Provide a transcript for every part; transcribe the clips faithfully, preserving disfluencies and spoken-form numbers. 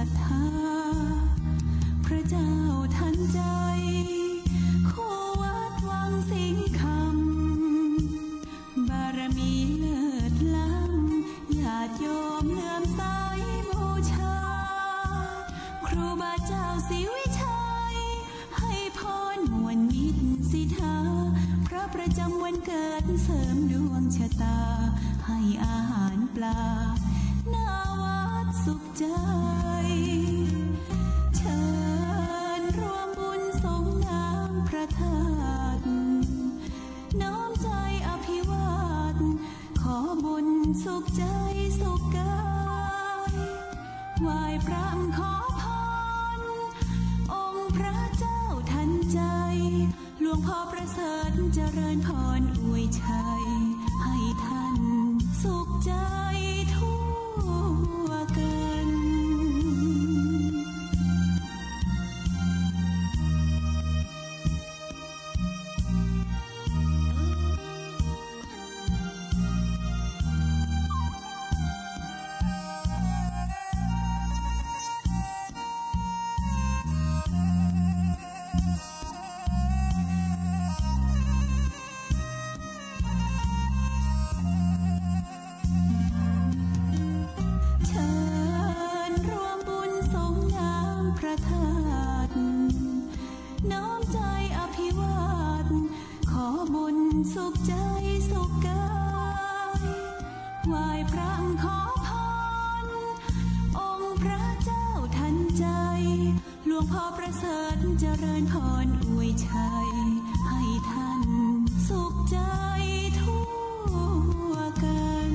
ทธา พระเจ้าทันใจ คู่วัดวังสิงห์คำ บารมีเลิศล้ำ ญาติโยมเลื่อมใสบูชา ครูบาเจ้าศรีวิชัย ให้พรม่วนมิตรสิทธา พระประจำวันเกิดเสริมดวงชะตา ให้อาหารปลา หน้าวัดสุขใจ เชิญร่วมบุญสงน้ำพระธาตุ น้อมใจอภิวาท ขอบุญสุขใจสุขกาย ไหว้พระขอพร องค์พระเจ้าทันใจ หลวงพ่อประเสริฐเจริญพรอวยชัย ให้ท่านสุขใจทั่วกัน เชิญร่วมบุญสงน้ำพระธาตุ น้อมใจอภิวาท ขอบุญสุขใจสุขกาย ไหว้พระขอพร องค์พระเจ้าทันใจ หลวงพ่อประเสริฐเจริญพรอวยชัย ให้ท่านสุขใจทั่วกัน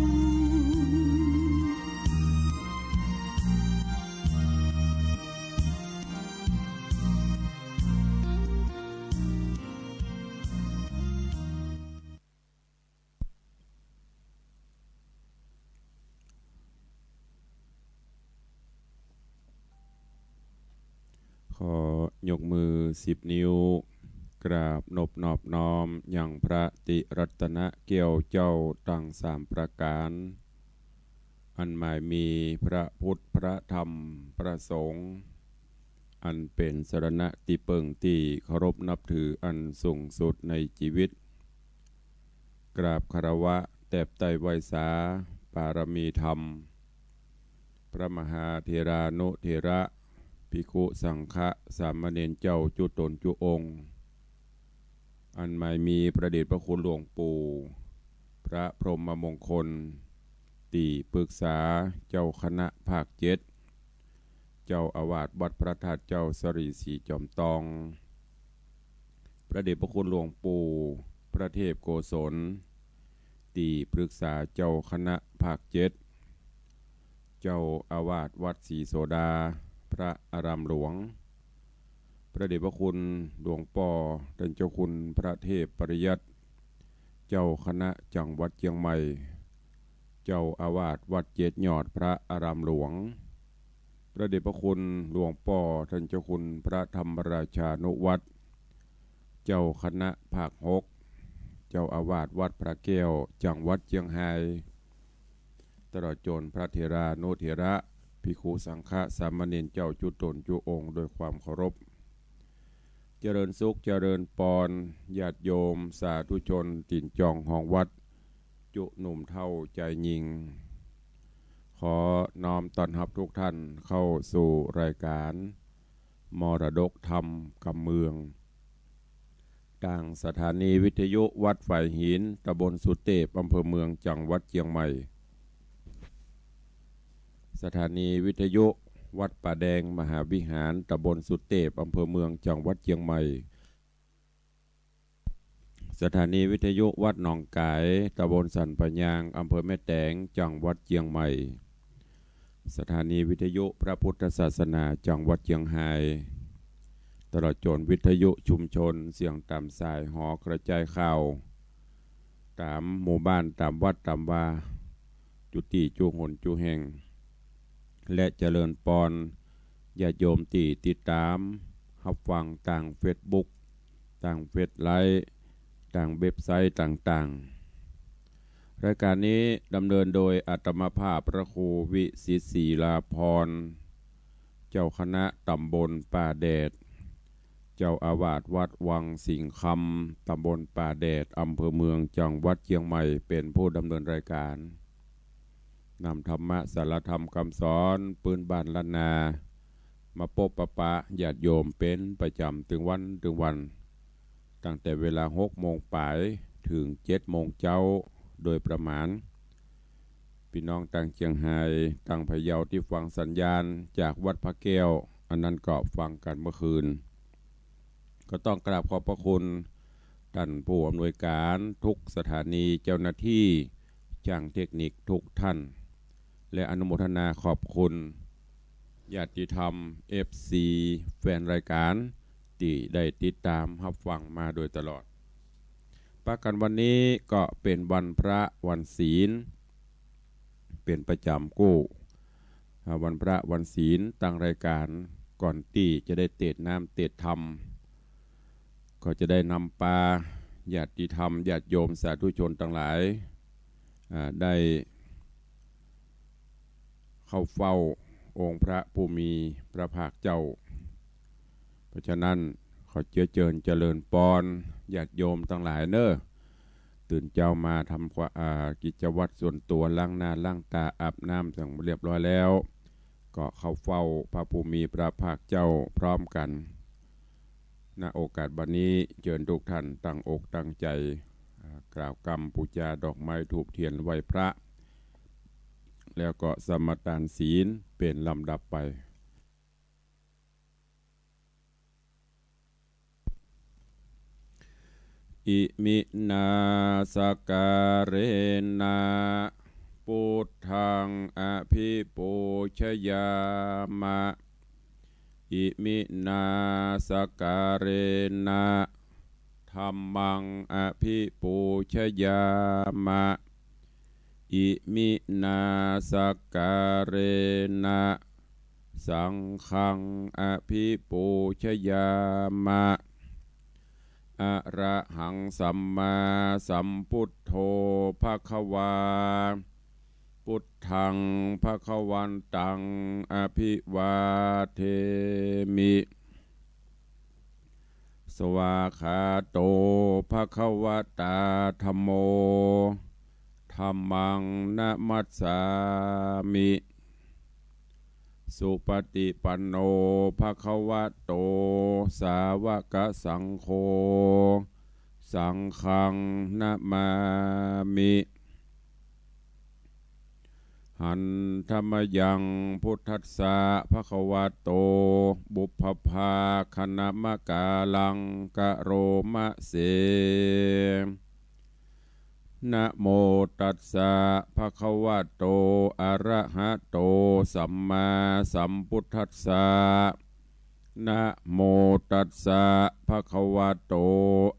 ขอยกมือสิบนิ้ว กราบนบนอบน้อมยังพระติรัตนแก้วเจ้าตังสามประก๋าน อันหมายมีพระพุทธ พระธรรม พระสงฆ์ อันเป๋นสรณะตี้เปิ้งตี้เคารพนับถืออันสูงสุดในจีวิต กราบคารวะแตบไต้ไหว้สาปารมีธรรม พระมหาเถรานุเถระ ภิกขุสังฆะ สามเณรเจ้าจุ๊ต๋นจุ๊องค์ อันหมายมีพระเดชพระคุณหลวงปู่ พระพรหมมงคล ตี้ปรึกษาเจ้าคณะภาคเจ็ด เจ้าอาวาสวัดพระธาตุเจ้าสะหลีสีจอมตอง พระเดชพระคุณหลวงปู่พระเทพโกศล ตี้ปรึกษาเจ้าคณะภาคเจ็ด เจ้าอาวาสวัดศรีโสดา พระอารามหลวง พระเดชพระคุณหลวงป้อต้านเจ้าคุณพระเทพปริยัติ เจ้าคณะจังหวัดเจียงใหม่ เจ้าอาวาสวัดเจ็ดยอดพระอารามหลวง พระเดชพระคุณหลวงป้อต้านเจ้าคุณพระธรรมราชานุวัฒน์ เจ้าคณะภาคหก เจ้าอาวาสวัดพระแก้ว จังหวัดเจียงฮาย ตลอดจ๋นพระเถรานุเถระ ภิกขุสังฆะ สามเณรเจ้าจุ๊ต๋นจุ๊องค์ ด้วยความเคารพ เจริญสุขเจริญปอน ญาติโยมสาธุชนตี๋นจองฮองวัด จุ๊หนุ่มเฒ่าจายญิง ขอน้อมต้อนฮับทุกท่านเข้าสู่รายการมรดกธรรมกำเมือง ตางสถานีวิทยุวัดฝายหิน ตำบลสุเตพ อำเภอเมือง จังหวัดเจียงใหม่ สถานีวิทยุวัดป่าแดงมหาวิหาร ตำบลสุเตพ อำเภอเมือง จังหวัดเจียงใหม่ สถานีวิทยุวัดหนองก๋าย ตำบลสันป่ายาง อำเภอแม่แตง จังหวัดเจียงใหม่ สถานีวิทยุพระพุทธศาสนา จังหวัดเจียงฮาย ตลอดจ๋นวิทยุชุมชน เสียงต๋ามสายหอกระจายข่าว ต๋ามหมู่บ้าน ต๋ามวัด ต๋ามวา จุ๊ตี้จุ๊หนจุ๊แห่ง และเจริญปอน ญาติโยมตี้ติดต๋ามฮับฟังตางเฟซบุ๊ก ตางเฟซไลฟ์ ตางเว็บไซต์ต่างๆ รายการนี้ดำเนินโดยอาตมาภาพพระครูวิสิทธิ์ ศิลาภรณ์ จ้าคณะต๋ำบลป่าแดด เจ้าอาวาสวัดวังสิงห์คำ ต๋ำบลป่าแดด อำเภอเมือง จังหวัดเจียงใหม่ เป๋นผู้ดำเนินรายก๋าน นำธรรมะ สาระธรรมกำสอน ปื้นบ้านล้านนา มาปบมาปะญาติโยมเป๋นประจ๋ำ ตึงวันตึงวัน ตั้งแต่เวลาหกโมงป๋าย เถิงเจ็ดโมงเจ๊า โดยประมาณ ปี้น้องตางเจียงฮาย ตางพะเยา ตี้ฟังสัญญาณจากวัดพระแก้ว อันนั้นก็ฟังกั๋นเมื่อคืน ก็ต้องกราบขอบพระคุณต้านผู้อำนวยก๋านกู้สถานี เจ้าหน้าตี้ จ้างเทคนิคกู้ต้าน และอนุโมทนาขอบคุณญาติธรรม เอฟซี แฟนรายก๋าน ตี้ได้ติดต๋ามฮับฟังมาโดยตลอด ปะกั๋นวันนี้ก็เป๋นวันพระวันศีล เป๋นประจ๋ำกู้ อ่า วันพระวันศีล ตางรายก๋าน ก่อนตี้จะได้เตศน์น้ำเตศน์ธรรม ก็จะได้นำปาญาติธรรม ญาติโยมสาธุชนตังหลาย อ่า ได้เข้าเฝ้าองค์พระผู้มีพระภาคเจ้า เพราะฉะนั้นขอเจื้อเจิญเจริญปอนญาติโยมตังหลายเน่อ ตื่นเจ๊ามาทำความ อ่า กิจวัตรส่วนตั๋ว ล้างหน้าล้างต๋า อาบน้ำเสียเรียบร้อยแล้ว ก็เข้าเฝ้าพระผู้มีพระภาคเจ้าพร้อมกั๋น ณ โอกาสบัดนี้ เจิญกู้ต้านตั้งอกตั้งใจ๋ อ่า กล่าวกำปู๋จาดอกไม้ธูปเตียนไหว้พระ แล้วก็สมาตานศีลเป๋นลำดับไป อิมินาสการะนะ ปุทธังอะภิปูชยามะ อิมินาสการะนะ ธัมมังอะภิปูชยามะ อิมินาสการะนะ สังฆังอะภิปูชยามะ อะระหังสัมมาสัมพุทโธภะคะวา พุทธังภะคะวันตังอะภิวาเทมิ สวากขาโตภะคะวะตาธัมโม ธัมมังนะมัสสามิ สุปฏิปันโนภะคะวะโต สาวกสังโฆ สังฆังนะมามิ หันธะมะยัง พุทธัสสะภะคะวะโต ปุพพะภาคะนะมะกาลัง กะโรมะเส นะโมตัสสะภะคะวะโต อะระหะโต สัมมาสัมพุทธัสสะ นะโมตัสสะภะคะวะโต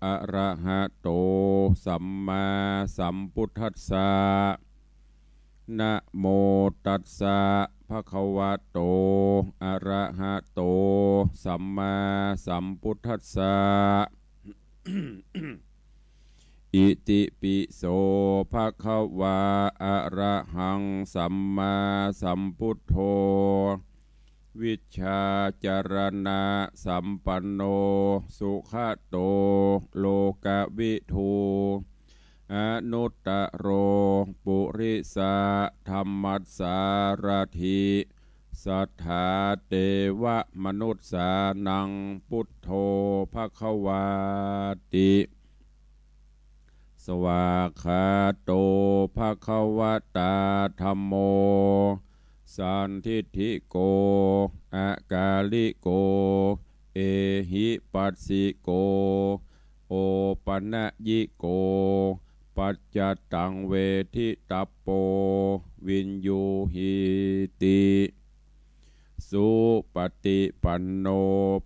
อะระหะโต สัมมาสัมพุทธัสสะ นะโมตัสสะภะคะวะโต อะระหะโต สัมมาสัมพุทธัสสะ อิติปิโสภะคะวา อะระหังสัมมาสัมพุทโธ วิชชาจารณะสัมปันโน สุขะโต โลกะวิทู อนุตตะโร ปุริสะธัมมัสสาระถิ สัทธาเตวะมนุสสานัง พุทโธภะคะวาติ สวากขาโตภะคะวะตาธัมโม สันทิฏฐิโก อะกาลิโก เอหิปัสสิโก โอปะนะยิโก ปัจจตังเวทิตัปโป วิญญูหีติ สุปฏิปันโน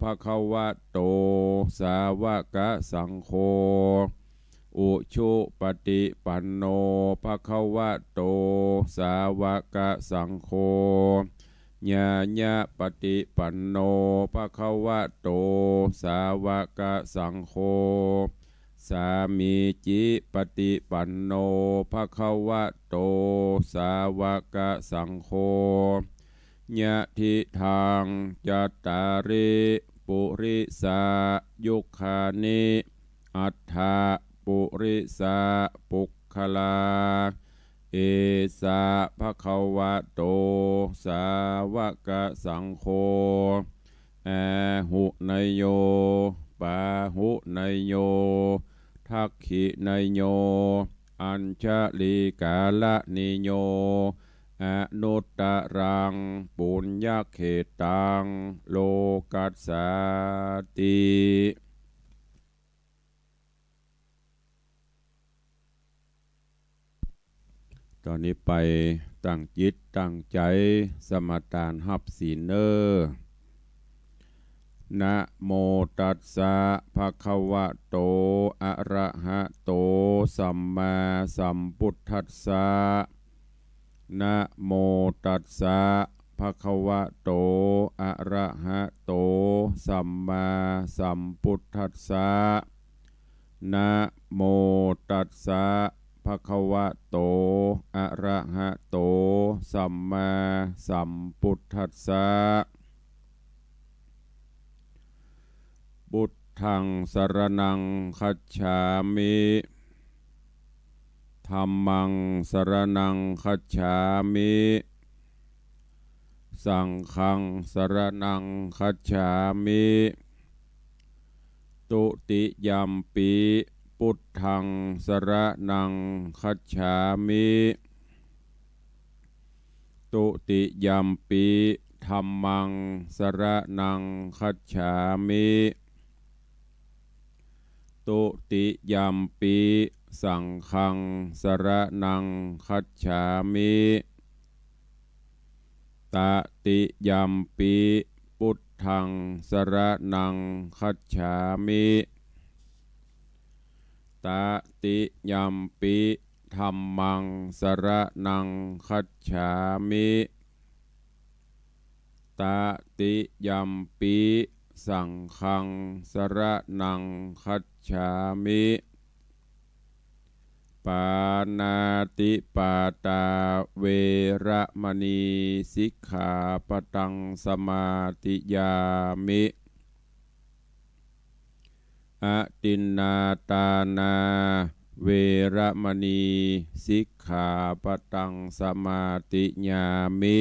ภะคะวะโต สาวกสังโฆ อุชุปฏิปันโนภะคะวะโต สาวกสังโฆ ญาญะปฏิปันโนภะคะวะโต สาวกสังโฆ สามีจิปฏิปันโนภะคะวะโต สาวกสังโฆ ยะทิฏฐัง จัตตาริ ปุริสา ยุคคานิ อัฏฐะ ปุริสา ปุคคลา เอสะ ภะคะวะโต สาวะกะสังโฆ อาหุเนยโย ปาหุเนยโย ทักขิเนยโย อัญชลีกาละเนยโย อนุตตะรัง ปุญญะเขตตัง โลกัสสาติ ต๋อนนี้ไปตั้งจิตตั้งใจ๋สมาตานฮับศีลเน่อ นะโมตัสสะ ภะคะวะโต อะระหะโต สัมมาสัมพุทธัสสะ นะโมตัสสะ ภะคะวะโต อะระหะโต สัมมาสัมพุทธัสสะ นะโมตัสสะ ภะคะวะโต อะระหะโต สัมมาสัมพุทธัสสะ พุทธังสรณังคัจฉามิ ธัมมังสรณังคัจฉามิ สังฆังสรณังคัจฉามิ ตุติยัมปิ พุทธังสรณังคัจฉามิ ตุติยัมปิ ธัมมังสรณังคัจฉามิ ตุติยัมปิ สังฆังสรณังคัจฉามิ ตติยัมปิ พุทธังสรณังคัจฉามิ ตติยัมปิ ธัมมังสรณังคัจฉามิ ตติยัมปิ สังฆังสรณังคัจฉามิ ปาณาติปาตา เวระมะนี สิกขาปะตัง สมาธิยามิ อทินนาทานา เวระมะนี สิกขาปะตัง สมาธิยามิ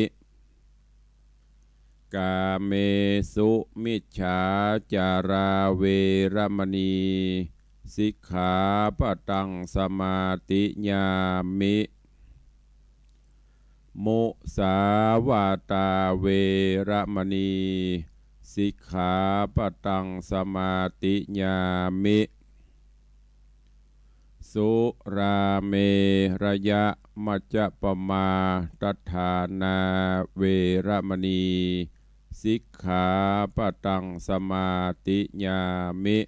กาเมสุมิจฉาจารา เวระมะนี สิกขาปะตัง สมาธิยามิ มุสาวาตา เวระมะนี สิกขาปะตัง สมาธิยามิ สุราเมระยะมัจจปมาทัฏฐานา เวระมะนี สิกขาปะตัง สมาธิยามิ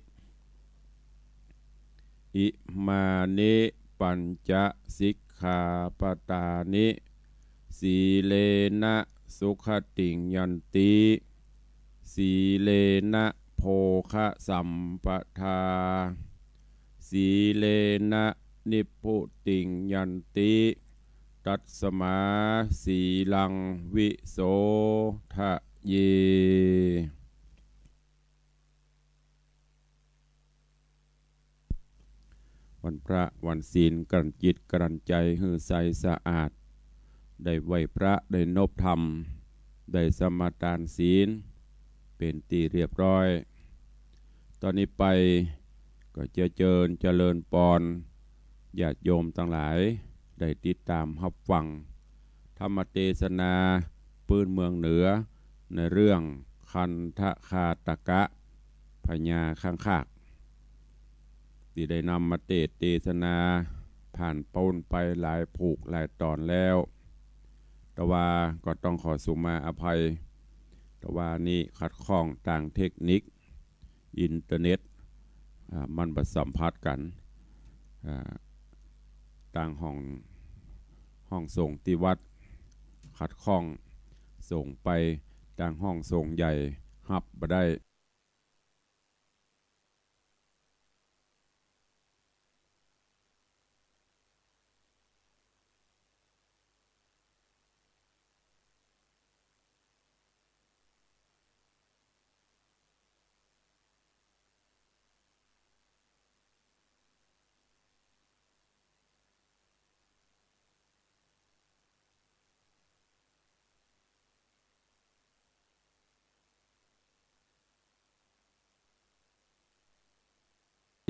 อิมานิปัญจสิกขาปะตานิ สีเลนะสุขติงยันติ สีเลนะโภคะสัมปทา สีเลนะนิพพุติงยันติ ตัสมาสีลังวิโสทะเย วันพระวันศีล กลั่นจิตกลั่นใจ๋หื้อใสสะอาด ได้ไหว้พระ ได้นบธรรม ได้สมาตานศีล เป๋นตี้เรียบร้อย ต๋อนนี้ไปก็จะเจิญเจริญปอน ญาติโยมตังหลาย ได้ติดต๋ามฮับฟัง ธรรมเตสนาปื้นเมืองเหนือ ในเรื่องคันธคาตกะ พญาข้างคาก ตี้ได้นำมาเตสน์เตสนา ผ่านป๊นไปหลายผูกหลายต๋อนแล้ว แต่ว่าก็ต้องขอสุมาอภัย แต่ว่านี่ขัดข้องตางเทคนิค อินเทอร์เน็ต อ่า มันบ่สัมผัสกั๋น อ่า ตางห้อง ห้องส่งตี้วัด ขัดข้อง ส่งไปตางห้องส่งใหญ่ ฮับบ่ได้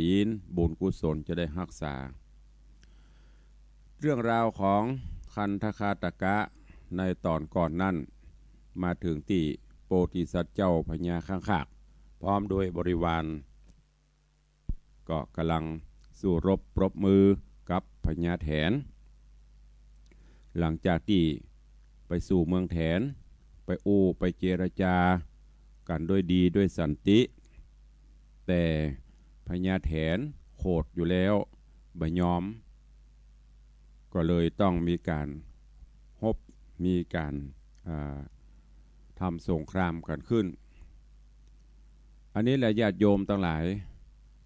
ศีล บุญกุศลจะได้ฮักษา เรื่องราวของคันธคาตกะในต๋อนก่อนนั้น มาเถิงตี้โพธิสัตว์เจ้าพญาข้างคาก พร้อมด้วยบริวาร ก็ก่ำลังสู้รบปรบมือกับพญาแถน หลังจากตี้ไปสู่เมืองแถน ไปอู้ไปเจรจากั๋นด้วยดีด้วยสันติ แต่พญาแถนโขดอยู่แล้ว บ่ยอม ก็เลยต้องมีก๋านฮบ มีก๋าน อ่า ทำสงครามกั๋นขึ้น อันนี้แหละญาติโยมตังหลาย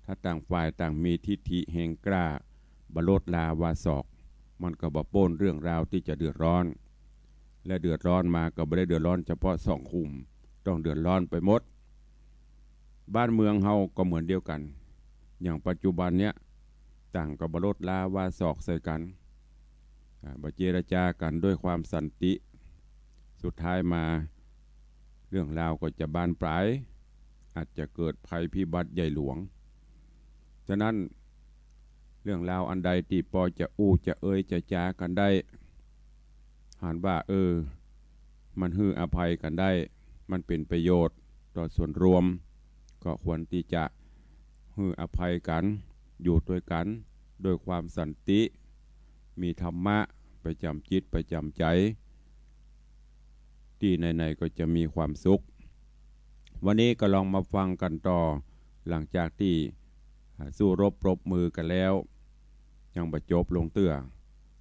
ถ้าต่างฝ่ายต่างมีทิฐิแฮงกล้า บ่ลดลาวาศอก มันก็บ่ป๊นเรื่องราวตี้จะเดือดร้อน และเดือดร้อนมาก็บ่ได้เดือดร้อนเฉพาะสองกลุ่ม ต้องเดือดร้อนไปหมด บ้านเมืองเฮาก็เหมือนเดียวกั๋น อย่างปัจจุบันเนี้ย ต่างก็บ่ลดลาวาศอกใส่กั๋น อ่า บ่เจรจากั๋นด้วยความสันติ สุดท้ายมา เรื่องราวก็จะบานปลาย อาจจะเกิดภัยพิบัติใหญ่หลวง ฉะนั้น เรื่องราวอันใดตี้ปอจะอู้จะเอยจะจากั๋นได้ หันว่า เออ มันหื้ออภัยกั๋นได้ มันเป๋นประโยชน์ต่อส่วนรวม ก็ควรตี้จะหื้ออภัยกั๋น อยู่ตวยกั๋นด้วยความสันติ มีธรรมะประจ๋ำจิตประจ๋ำใจ๋ ตี้ไหนๆ ก็จะมีความสุข วันนี้ก็ลองมาฟังกั๋นต่อ หลังจากตี้ อ่า สู้รบปรบมือกั๋นแล้ว ยังบ่จบลงเตื้อ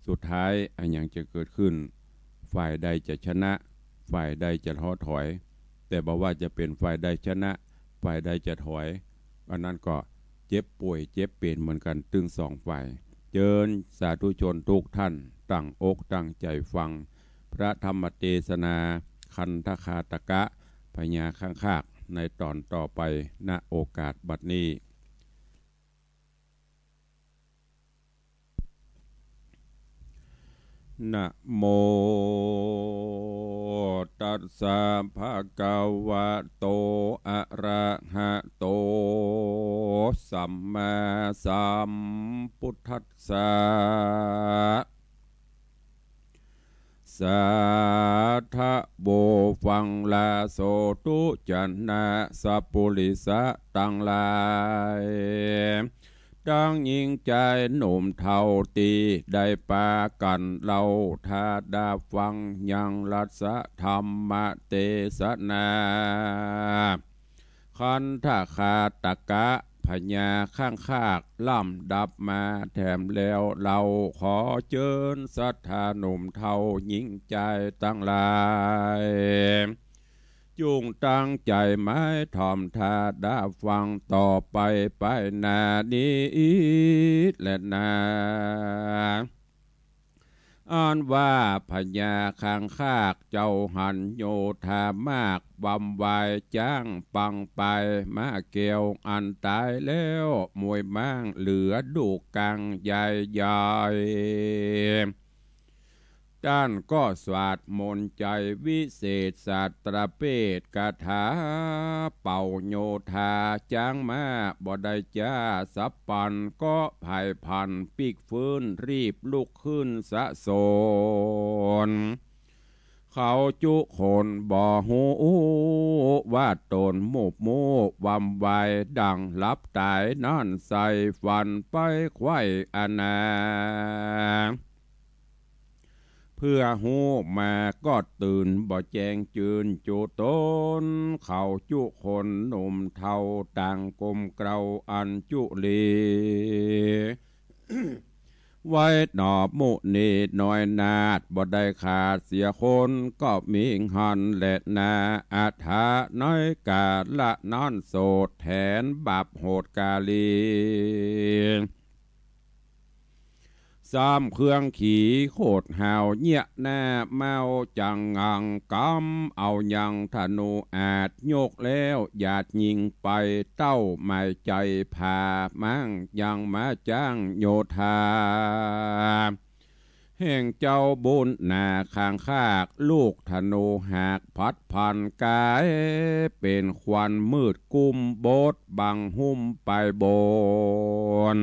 สุดท้ายอะหยังจะเกิดขึ้น ฝ่ายใดจะชนะ ฝ่ายใดจะท้อถอย แต่บ่ว่าจะเป๋นฝ่ายใดชนะ ฝ่ายใดจะถอย อันนั้นก็เจ็บป่วยเจ็บเป๋นเหมือนกั๋นตึงสองฝ่าย เจิญสาธุชนทุกท่านตั้งอกตั้งใจ๋ฟัง พระธรรมเตสนา คันธคาตกะ พญาข้างคาก ในต๋อนต่อไป ณ โอกาสบัดนี้ นะโมตัสสะ ภะคะวะโต อะระหะโต สัมมาสัมพุทธัสสะ สาธุ ฟังลาโสธุ จะนะสัปปุริสะตังหลาย ตังญิงจายหนุ่มเฒ่าตี้ได้ปากั๋นเล่าถ้าดาฟังยังรัสธรรมเตสนา คันธคาตกะ พญาข้างคาก ล่ำดับมาแถมแล้วเล่า ขอเจิญศรัทธาหนุ่มเฒ่าญิงจายตังหลาย จุ่งตั้งใจ๋หมายถ่อมถ้าดาฟังต่อไปไปหน้านี้อีกแลนา อันว่าพญาข้างคากเจ้าหันโยธามาก บำวายจ๊างปังไป ม้าแก้วอันต๋ายแล้ว มวยม้างเหลือดูกกังใหญ่ๆ ต้านก็สวดมนต์ใจ๋วิเศษสัตตะเปตคาถา เป่าโยธาจ๊างม้าบ่ได้จ๊าสักปัน ก็ผายผันปิ๊กฟื้นรีบลุกขึ้นสะสน เขาจุคนบ่ฮู้ว่าต๋นหมูบมู่บำวายดั่งหลับต๋ายนั้นใส่ฝันไปไขว่อนา เปื้อฮู้มาก็ตื่นบ่แจ้งจื้นจุตน เขาจุคนหนุ่มเฒ่าต่างก้มเกล้าอันจุลี ไว้หนอหมู่นี้น้อยนาฏบ่ได้ขาดเสียคน ก็มีหั้นแลนา อัฏฐะในกาละนั้นโสดแถนบาปโหดกาลี ซ้ำเครื่องขี่โขดหาวเยียะหน้าเมาจังงังกำ เอายังธนูอาจยกแล้วหยาดยิงไป เต้าหมายใจ๋ผาม้างยังมาจ๊างโยธา แห่งเจ้าบุญหนาข้างคาก ลูกธนูหักพัดพันก๋าย เป๋นควันมืดกุ้มบดบังหุ้มไปบน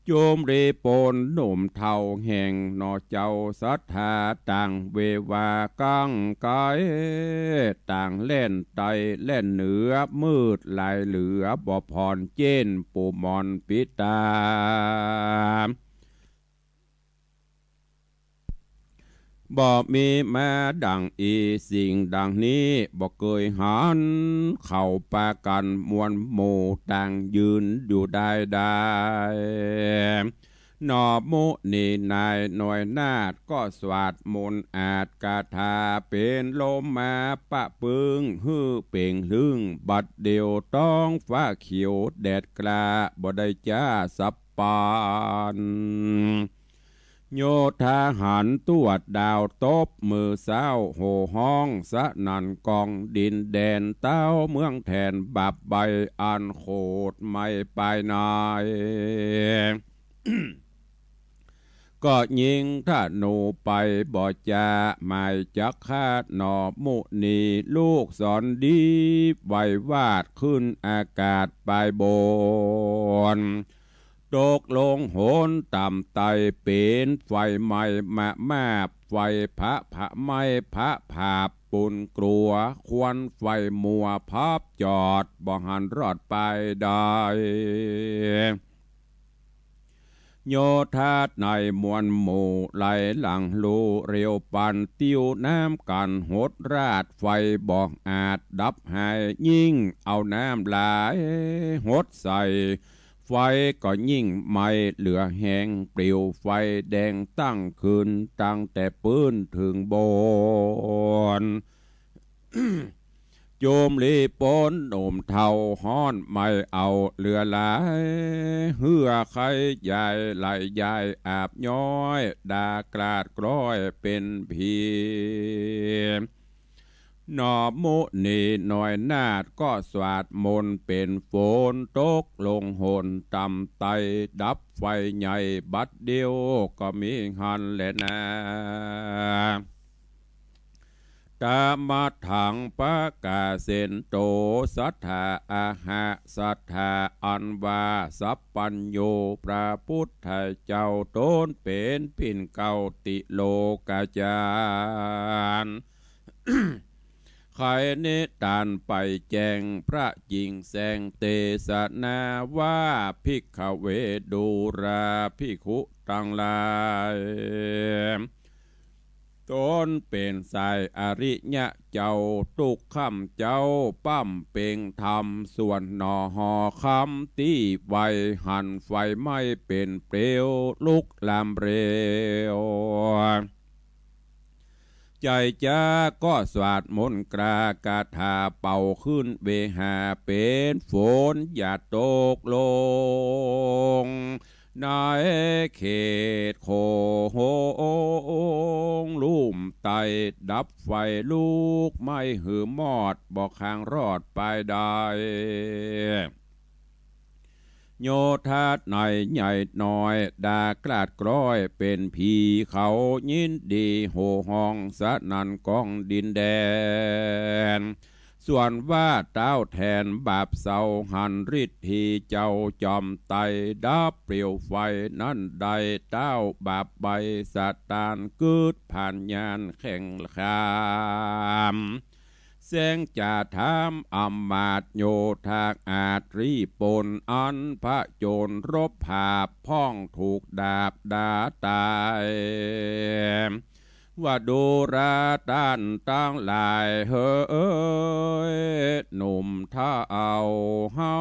จุมลีปนหนุ่มเฒ่าแห่งหน่อเจ้าศรัทธา ต่างเววากังไก ต่างแล่นไต่แล่นเหนือ มืดหลายเหลือบ่ผ่อน เจ๊นปู่หมอนปิดตา บ่มีมาดั่งอี้ สิ่งดั่งนี้บ่เกยหัน เขาปากั๋นมวลหมู่ ต่างยืนอยู่ได้ได้ หน่อมุนีนายหน่วยนาฏ ก็สวาดมนต์อาดคาถา เป๋นลมมาปะปึ้ง หื้อเป่งลึ้ง บัดเดี่ยวต๊องฟ้าเขียว แดดกล้าบ่ได้จ้าสับปาน โยธาหารตรวจดาวตบ มื้อเช้าโห่ฮ้องสนั่นกอง ดินแดนเต๊าเมืองแถน บาปใบ้อันโขดไหม้ปายใน ก็ยิงธนูไปบ่จ้า หมายจักฆ่าหน่อมุนี ลูกศรดีไววาดขึ้นอากาศปายบน ตกลงหนต่ำไต่ เป๋นไฟไหม้มะมาบ ไฟพระพะไหม้พระผาบ ปูนกลัวควันไฟมัว พับจอดบ่หันรอดไปได้ โยธาในมวลหมู่ ไหลหลังลู่เร็วปัน ติ้วน้ำกั๋นหดราด ไฟบ่อาจดับหาย ยิ่งเอาน้ำหลายหดใส่ ไฟก็ยิ่งไหม้เหลือแฮง เปลวไฟแดงตั้งขึ้น ตั้งแต่ปื้นเถิงบน จุมลีปนหนุ่มเฒ่าฮ้อนไหม้เอาเหลือหลาย เหื่อไข้ยายไหลยายอาบย้อย ด่ากลาดกล้อยเป๋นผี หน่อมุนีหน่วยนาฏ ก็สวาดมนต์เป๋นฝน ตกลงหนต่ำไต่ ดับไฟใหญ่บัดเดียว ก็มีหั้นแลนา ตะมะถัง ปะกาเสนโต สัตถาอะหะ สัตถาอันว่าสัพพัญญู พระปุทธเจ้าต๋นเป๋นปิ่นเกล้าติโลกาจารย์ ไขนิทานไปแจ้งพระจิ่งแจ้ง เตสนาว่า ภิกขเว ดูราภิกขุตังหลาย ต๋นเป๋นสายอริยะเจ้า ตุ๊กค่ำเจ๊าป้ำเป่งธรรม ส่วนหน่อหอคำตี้ไวหันไฟไหม้เป๋นเปลว ลุกลามเร็ว ใจ๋จ๊าก็สวาดมนต์กล้า คาถาเป่าขึ้นเวหา เป๋นฝนหยาดตกลง ในเขตโขงลุ่มไต้ ดับไฟลุกไหม้หื้อมอด บ่คางรอดไปได้ โยธาในใหญ่น้อย ด่ากลาดกล้อยเป๋นผี เขายินดีโห่ฮ้องสนั่นกองดินแดน ส่วนว่าต้าวแถนบาปเศร้า หันฤทธีเจ้าจอมไต้ ดับเปลวไฟนั้นได้ ต้าวบาปใบ้สะตาน กึ๊ดผานญาณแข่งขาม แสงจะถามอำมาตย์โยธาอาจรีปน อันผจญรบผาบ พ่องถูกดาบด่าต๋าย ว่าดูราต้านตังหลายเหย หนุ่มเฒ่าเฮา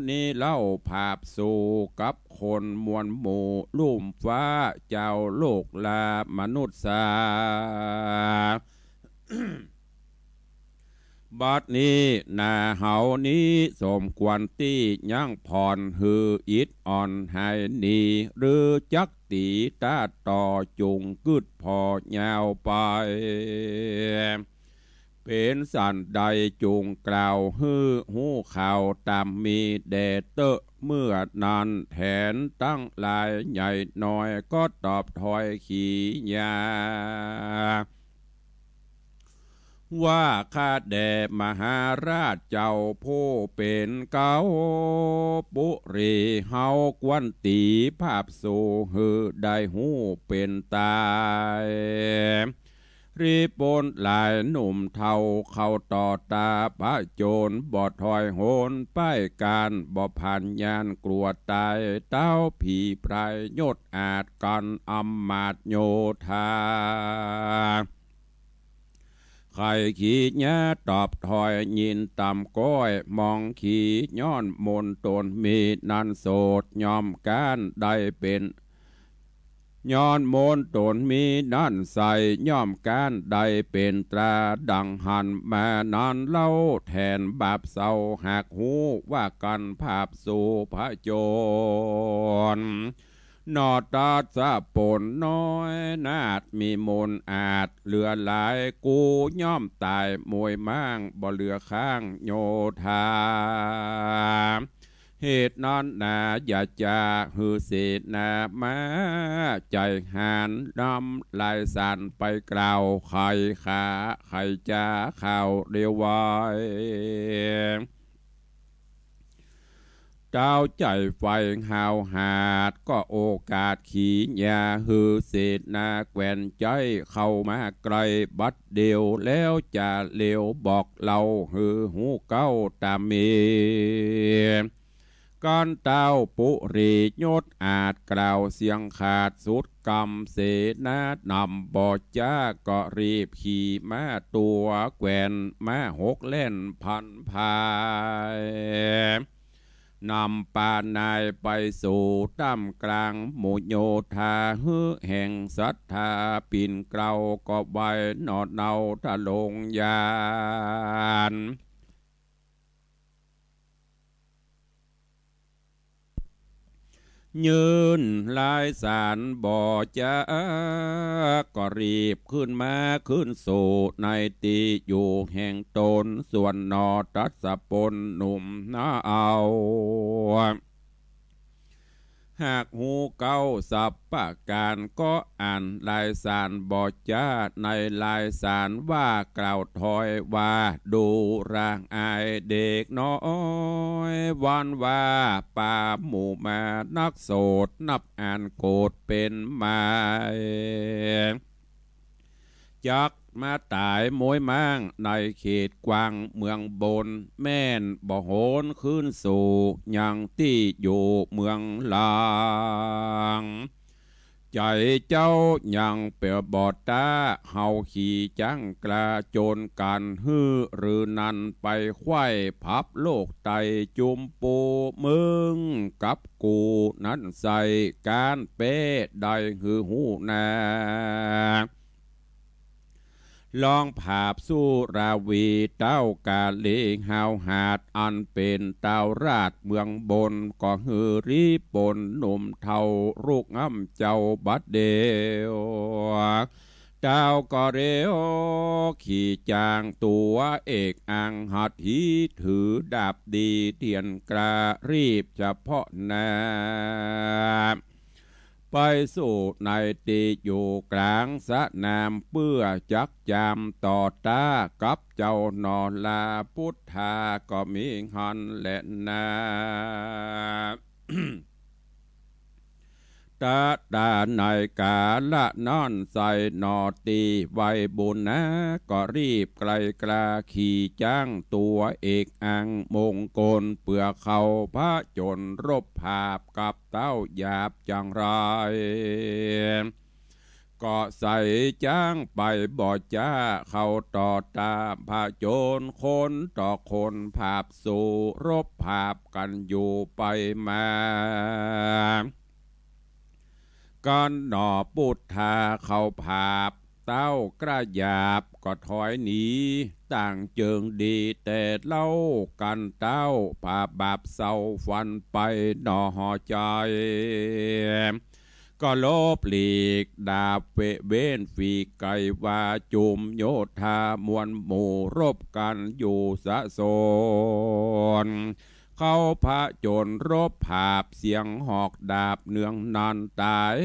นี้เล่า ผาบสู้กับคนมวลหมู่ลุ่มฟ้า เจ้าโลกลามนุษย์สา บัดนี้นาเฮานี้สมควรตี้ยั้งผ่อนหื้ออิดอ่อนหายหนี หรือจักตี๋ตาต่อจุ่งกึ๊ดผ่อยาวไป เป เป๋นสันใดจุ่งกล่าวหื้อฮู้ข่าวต๋ามมีแด่เต๊อะ เมื่อนั้นแถนตังหลายใหญ่น้อยก็ตอบถอยขีญา ว่าข้าแด่มหาราชเจ้าผู้เป๋นเก๊า ปุรีเฮากวนตี๋ผาบสูหื้อได้ฮู้เป๋นต๋าย รีบปนหลายหนุ่มเฒ่าเข้าต่อต๋าผะโจร บ่ถอยหนป้ายก๋าน บ่ผ่านย่านกลัวต๋าย เต้าผีพรายยศอาจกั๋นอำมาตย์โยธา ใค่ขีญาตอบถอยยินต่ำก้อย มองขีย้อนมนต๋นมีนั้นโสด ย่อมก๊านได้เป๋น ย้อนมนต๋นมีนั้นใส ย่อมก๊านได้เป๋นตราดังหันมานั้นเล่า แถนบาปเศร้าหากฮู้ว่ากั๋นผาบสูผะโจร หนอตัสสะปนน้อยนาฏมีมูลอาจเหลือหลาย กูย่อมต๋ายมวยม้างบ่เหลือข้างโยธา เหตุนั้นนาอย่าจาหื้อเสนามา ใจ๋หาญนำลายสารไปกล่าว ใค่ขาใค่จาข่าวเลวไว เต้าใจ๋ไฟห้าวหาด ก็โอกาสขีญาหื้อเสนาแคว่นใจ๊เข้ามาใก้บัดเดี่ยว แล้วจะเลวบอกเล่าหื้อฮู้เก๊าต๋ามมี กั๋นเต้าปุรียศอาจกล่าวเสียงขาดสุดกำ เสนานำบ่จ๊าก็รีบขี่ม้าตั๋วแคว่นม้าหกแล่นพันพาย นำปานายไปสู่ต้ามกลางหมู่โยธา หื้อแห่งศรัทธาปิ่นเกล้าก็ไหว้หนอเนาทะลงยาน ยื่นลายสารบ่จ๊าก็รีบขึ้นมาขึ้นสู่ในตี้อยู่แห่งต๋น ส่วนหนอตัสสะปนหนุ่มนาเอา หากฮู้เก๊าสับประก๋านก็อ่านลายสารบ่จ๊า ในลายสารว่ากล่าวถอยว่า ดูราอายเด็กน้อย วันว่าปาหมู่มานักโสด นับอ่านโกรธเป๋นมาย จักมาต๋ายมวยม้างในเขตกว้างเมืองบน แม่นบ่โหนคืนสู่ยังตี้อยู่เมืองหลาง ใจ๋เจ้ายังเป๋นบ่ต๊า เฮาขี่จ๊างกล้าจนกั๋น หื้อหรือนั้นไปไขว้ผับโลกไตจุมปู มึงกับกูนั้นใส่ก๊านแป๊ได้หื้อฮู้นา ลองผาบสุราวีเต้ากาลีห้าวหาด อันเป๋นเต้าราชเมืองบน ก็หื้อรีบปนหนุ่มเฒ่าลุกงำเจ้าบัดเดี่ยว เต้าก็เร็วขี่จ๊างตั๋วเอกอัง หัตถีถือดาบดีเตียนกล้า รีบเฉพาะหน้า ไปสู่ในตี้อยู่กลางสนาม เปื้อจักจามต่อต๊ากับเจ้าหนอลา ปุทธาก็มีหั้นแลนา ตะตาในกาละนั้นใส่หนอตี้ไวบุญนา ก็รีบไกลกล้าขี่จ๊างตั๋วเอกอังมงคล เปื้อเข้าผจญรบผาบกับเต้าหยาบจังไร ก็ใส่จ๊างไปบ่จ๊า เข้าต่อตาผจญคนต่อคน ผาบสู่รบผาบกั๋นอยู่ไปมา กั๋นหนอปุทธาเข้าผาบ เต้ากระหยาบก็ถอยหนี ต่างเจิงดีแต่เล่ากั๋นเต้า ผาบาปเศร้าฟันไปหนอหอใจ๋ ก็หลบหลีกดาบเวเว้นฝีกไกลว่า จุมโยธามวลหมู่รบกั๋นอยู่สะสน เขาผจญรบผาบเสียงหอกดาบเนืองนัน ต๋าย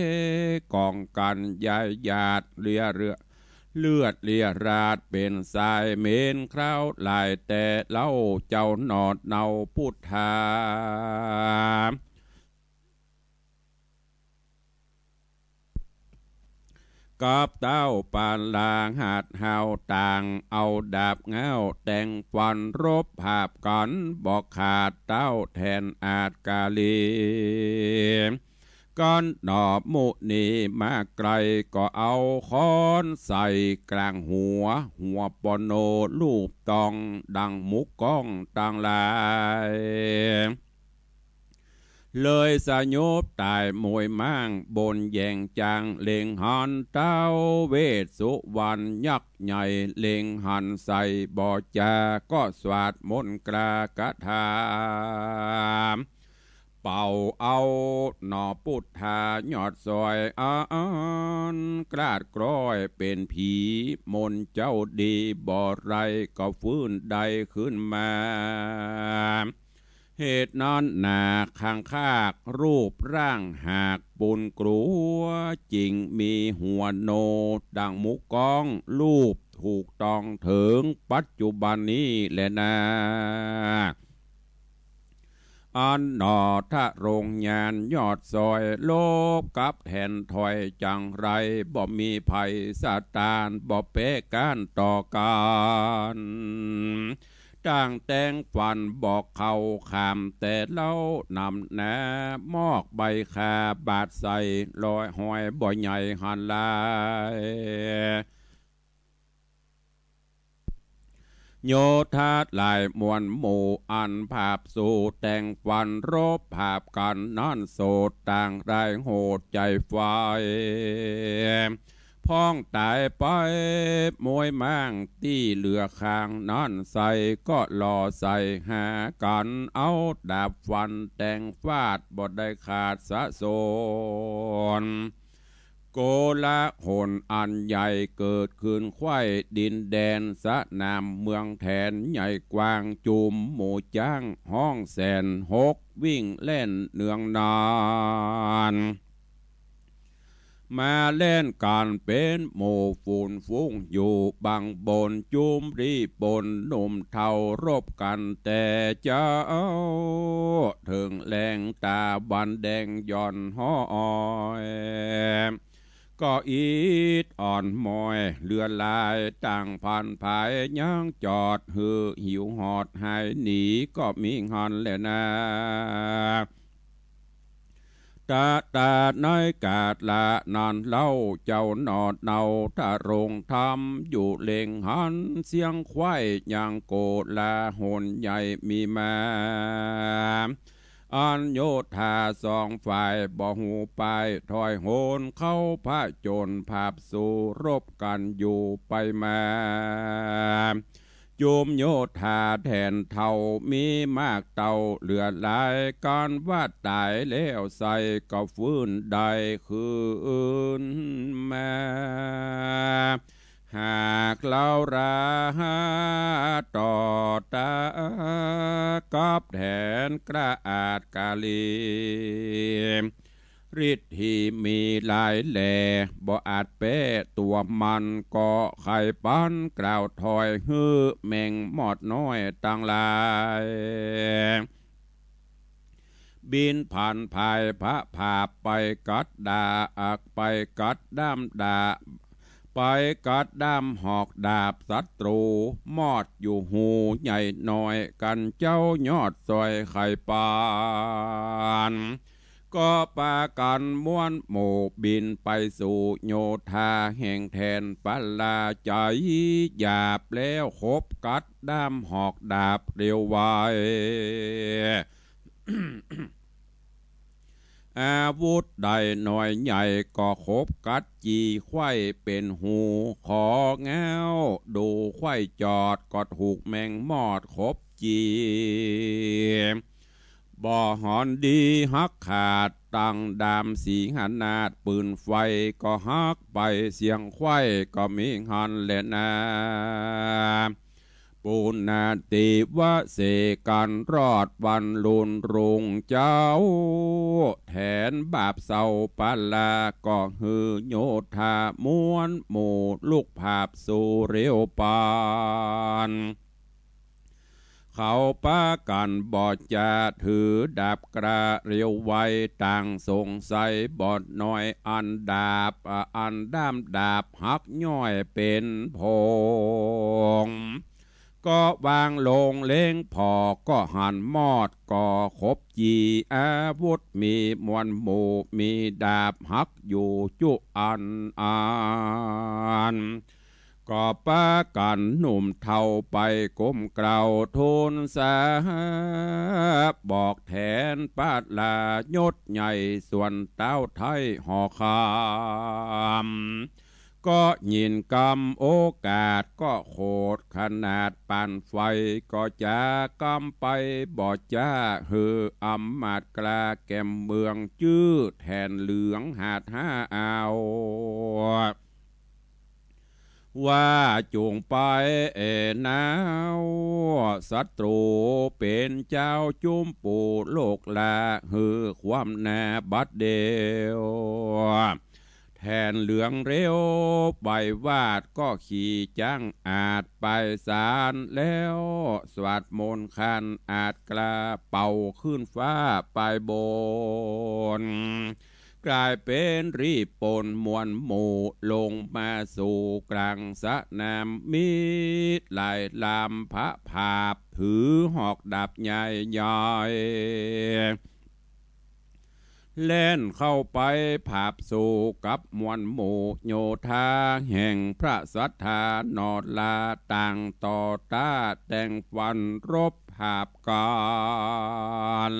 ก๋องกั๋นยายหยาดเลียเรือ เลือดเลียราดเป๋นสายเหม็นคาวหลายแต่เล่า เจ้าหนอดเนาปุทธา กับเต้าปาลาหัดหาวต่าง เอาดาบง้าวแต่งฟันรบผาบกั๋นบ่ขาด เต้าแถนอาจกาลี กั๋นหนอมุนีมาไกล ก็เอาค้อนใส่ก๋างหัว หัวปอโนลูบตองดังหมูก้องตังหลาย เลยสยบต๋ายมวยม้างบนแหย่งจาง เล็งหันเต้าเวสสุวรรณยักษ์ใหญ่ เล็งหันใส่บ่จา ก็สวาดมนต์กล้ากระถา เป่าเอาหนอปุทธายอดสอย อันกล้าดกล้อยเป๋นผี มนต์เจ้าดีบ่ไร้ ก็ฟื้นได้ขึ้นมา เหตุนั้นนาคังคากรูปร่างหากปูนกลัว จิ่งมีหัวโนดังหมูก้อง ลูบถูกต้องเถิงปัจจุบันนี้แลนา อันหนอทะรงยานยอดสอย ลบกับแถนถอยจังไร บ่มีภัยสะตาน บ่แป๊ก้านต่อกั๋น ตั้งแต่งฟันบ่เข้าขามแต่เล่า นำหน้ามอกใบข่าบาดใส่ รอยฮอยบ่ใหญ่หันหลาย โยธาหลายมวลหมู่อันผาบสู่ แต่งฟันรบผาบกั๋นนั้นโสด ต่างได้โหดใจ๋ไฟ พ่องต๋ายไปมวยม้างตี้เหลือข้างนั้นใส่ ก็หล่อใส่หากั๋น เอาดาบฟันแต่งฟาด บ่ได้ขาดสะสน โกลาหลอันใหญ่เกิดขึ้นไขว้ดินแดน สนามเมืองแถนใหญ่กว้าง จุมหมู่จ๊างฮ้องแสนหกวิ่งแล่นเนืองนาน มาแล่นกั๋นเป๋นหมู่ฝูนฟุ้งอยู่บั้งบน จุมรีบนหนุ่มเฒ่ารบกั๋นแต่เจ๊า เถิงแลงต๋าวันแดงหย่อนฮ้อย ก็อิดอ่อนมอยเหลือหลาย ต่างผ่านผายยังจอด หื้อหิวหอดหายหนี ก็มีหันแลนา ตะตาในกาละนั้นเล่า เจ้าหนอดเนาทะรงธรรม อยู่เล็งหันเสียงไขว้ ยังโกลาหลใหญ่มีมา อันโยธาสองฝ่ายบ่ฮู้ปาย ถอยโหนเข้าผจญ ผาบสู่รบกั๋นอยู่ไปมา จุมโยธาแถนเฒ่ามีมากเต้าเหลือหลาย กั๋นว่าต๋ายแล้วใส่ ก็ฟื้นได้คืนมา หากเฮาราต่อตากับแถนกล้าอาจกาลี ฤทธิมีหลายแหล่ บ่อาจแป๊ตั๋วมัน ก็ใค่ปันกล่าวถอย หื้อแมงมอดน้อยตังหลาย บินผ่านผายผะผาบ ไปกัดดาอัก ไปกัดด้ามดา ไปกัดด้ามหอกดาบศัตรู มอดอยู่ฮูใหญ่น้อย กั๋นเจ้ายอดสอยใค่ปาน ก็ปากั๋นมวลหมู่บินไปสู่โยธาแห่งแถนปาลา ใจ๋หยาบแล้วขบกัดด้ามหอกดาบเร็วไว อาวุธใดน้อยใหญ่ก็ขบกัดจีไขว้เป๋นฮู ของ้าวดูไขว้จอด ก็ถูกแมงมอดขบจี บ่หอนดีหักขาด ตังดำสิงหนาฏ ปืนไฟก็หักไป เสียงไขว้ก็มีหั้นแลนา ปุณณติวเสกันรอดวันลุนรุ่งเจ้า แทนบาปเศร้าปะลา ก็หื้อโยธาม้วนหมู่ลุกผาบสู่เร็วปาน เขาปากั๋นบ่จะถือดาบกล้าเร็วไว ต่างสงสัยบ่น้อย อันดาบ อันด้ามดาบหักย่อยเป๋นผง ก็วางลงเล็งผ่อ ก็หันมอดก็คบจี อาวุธมีมวลหมู่ มีดาบหักอยู่จุอันอัน ก็ปากั๋นหนุ่มเฒ่าไปก้มเกล้าทูลสา บอกแทนปะลายศใหญ่ส่วนเต๊าไท้หอคำ ก็ยินกำโอกาสก็โขดขนาดปานไฟ ก็จะกำไปบ่จ้า หื้ออำมาตย์กล้าแก่มเมือง จื้อแถนเหลืองหาดห้าเอา ว่าจุ่งไปเอนาว ศัตรูเป๋นเจ้าจุ้มปู่โลกลา หื้อความหน้าบัดเดียว แถนเหลืองเร็วไปวาด ก็ขี่จ๊างอาดไปศาลแล้ว สวดมนต์คานอาดกล้า เป่าขึ้นฟ้าไปบน ก๋ายเป๋นรีบปนมวลหมู่ ลงมาสู่ก๋างสนาม มีหลายลำพระผาบ ถือหอกดาบใหญ่ใหญ่ แล่นเข้าไปผาบสู่กับมวลหมู่โยธา แห่งพระศรัทธาหนอลา ต่างต่อต้าแต่งฟันรบผาบกั๋น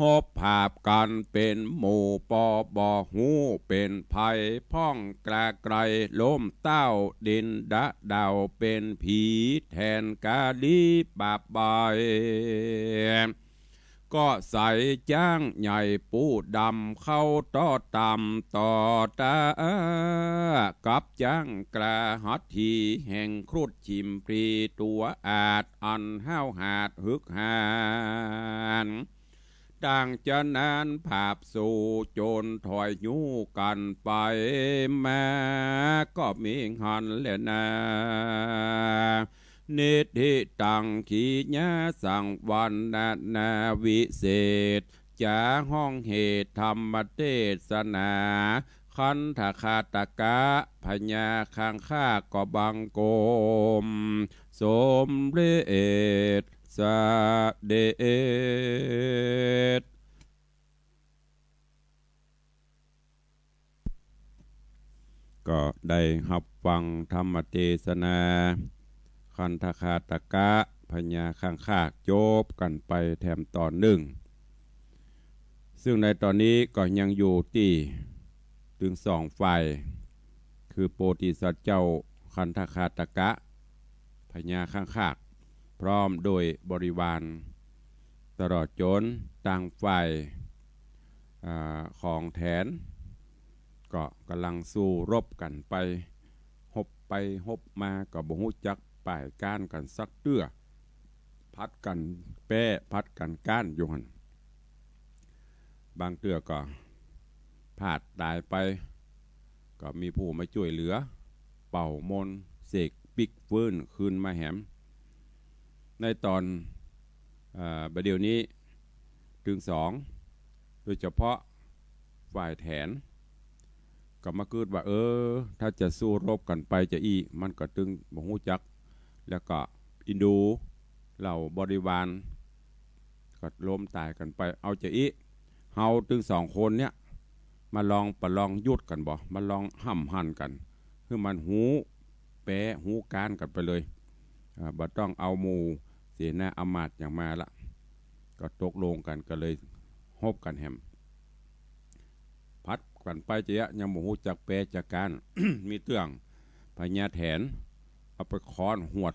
ฮบผาบกั๋นเป๋นหมู่ ปอบ่ฮู้เป๋นภัย พ่องกล้าไกลล้มเต้า ดินดะเด่าเป๋นผี แทนกาลีบาปใบ ก็ใส่จ๊างใหญ่ปูดำ เข้าต่อต่ำต่อต้า กับจ๊างกล้าหัตถี แห่งครุฑชิมพลีตั๋วอาด อันห้าวหาญฮึกหาญ ต่างจะนานผาบสู่ โจรถอยยู้กั๋นไปมา ก็มีหั้นแลนา นิทธิตัง ขีณาสังวรรณนาวิเศษ จ๋าฮ้องเหตุธรรมเตสนา คันธคาตกะ พญาคังคากก็บังคม สมเร็จเสด็จ ก็ได้ฮับฟังธรรมเตสนา คันธคาตกะ พญาคังคาก จบกั๋นไปแถมต๋อนนึ่ง ซึ่งในต๋อนนี้ก็ยังอยู่ตี้ตึงสองฝ่าย คือโพธิสัตว์เจ้าคันธคาตกะ พญาคังคาก พร้อมโดยบริวาร ตลอดจ๋นตางฝ่าย อ่า ของแถน ก็ก่ำลังสู้รบกั๋นไป ฮบไปฮบมาก็บ่ฮู้จักป้ายก้านกั๋นสักเตื้อ ผัดกั๋นแป๊ ผัดกั๋นก้านอยู่หั้น บางเตื้อก็พลาดต๋ายไป ก็มีผู้มาจ้วยเหลือ เป่ามนต์เสกปิ๊กฟื้นคืนมาแหม ในต๋อน เอ่อ บ่าเดี่ยวนี้ ตึงสอง โดยเฉพาะฝ่ายแถน ก็มากึ๊ดว่า เออ ถ้าจะสู้รบกั๋นไปจาอี้ มันก็ตึงบ่ฮู้จัก แล้วก็อินดูเหล่าบริวาร ก็ล้มต๋ายกั๋นไป เอาจาอี้ เฮาตึงสองคนเนี่ย มาลองประลองยุทธกั๋นบ่ มาลองห้ำหั่นกั๋น หื้อมันฮู้แป๊ฮู้ก้านกั๋นไปเลย อ่า บ่ต้องเอาหมู่เสนาอำมาตย์หยังมาละ ก็ตกลงกั๋น ก็เลยฮบกั๋นแหม ผัดกั๋นไปจาอี้ ยังบ่ฮู้จักแป๊จักก้าน มีเตื้องพญาแถน เอาไปค้อนหวด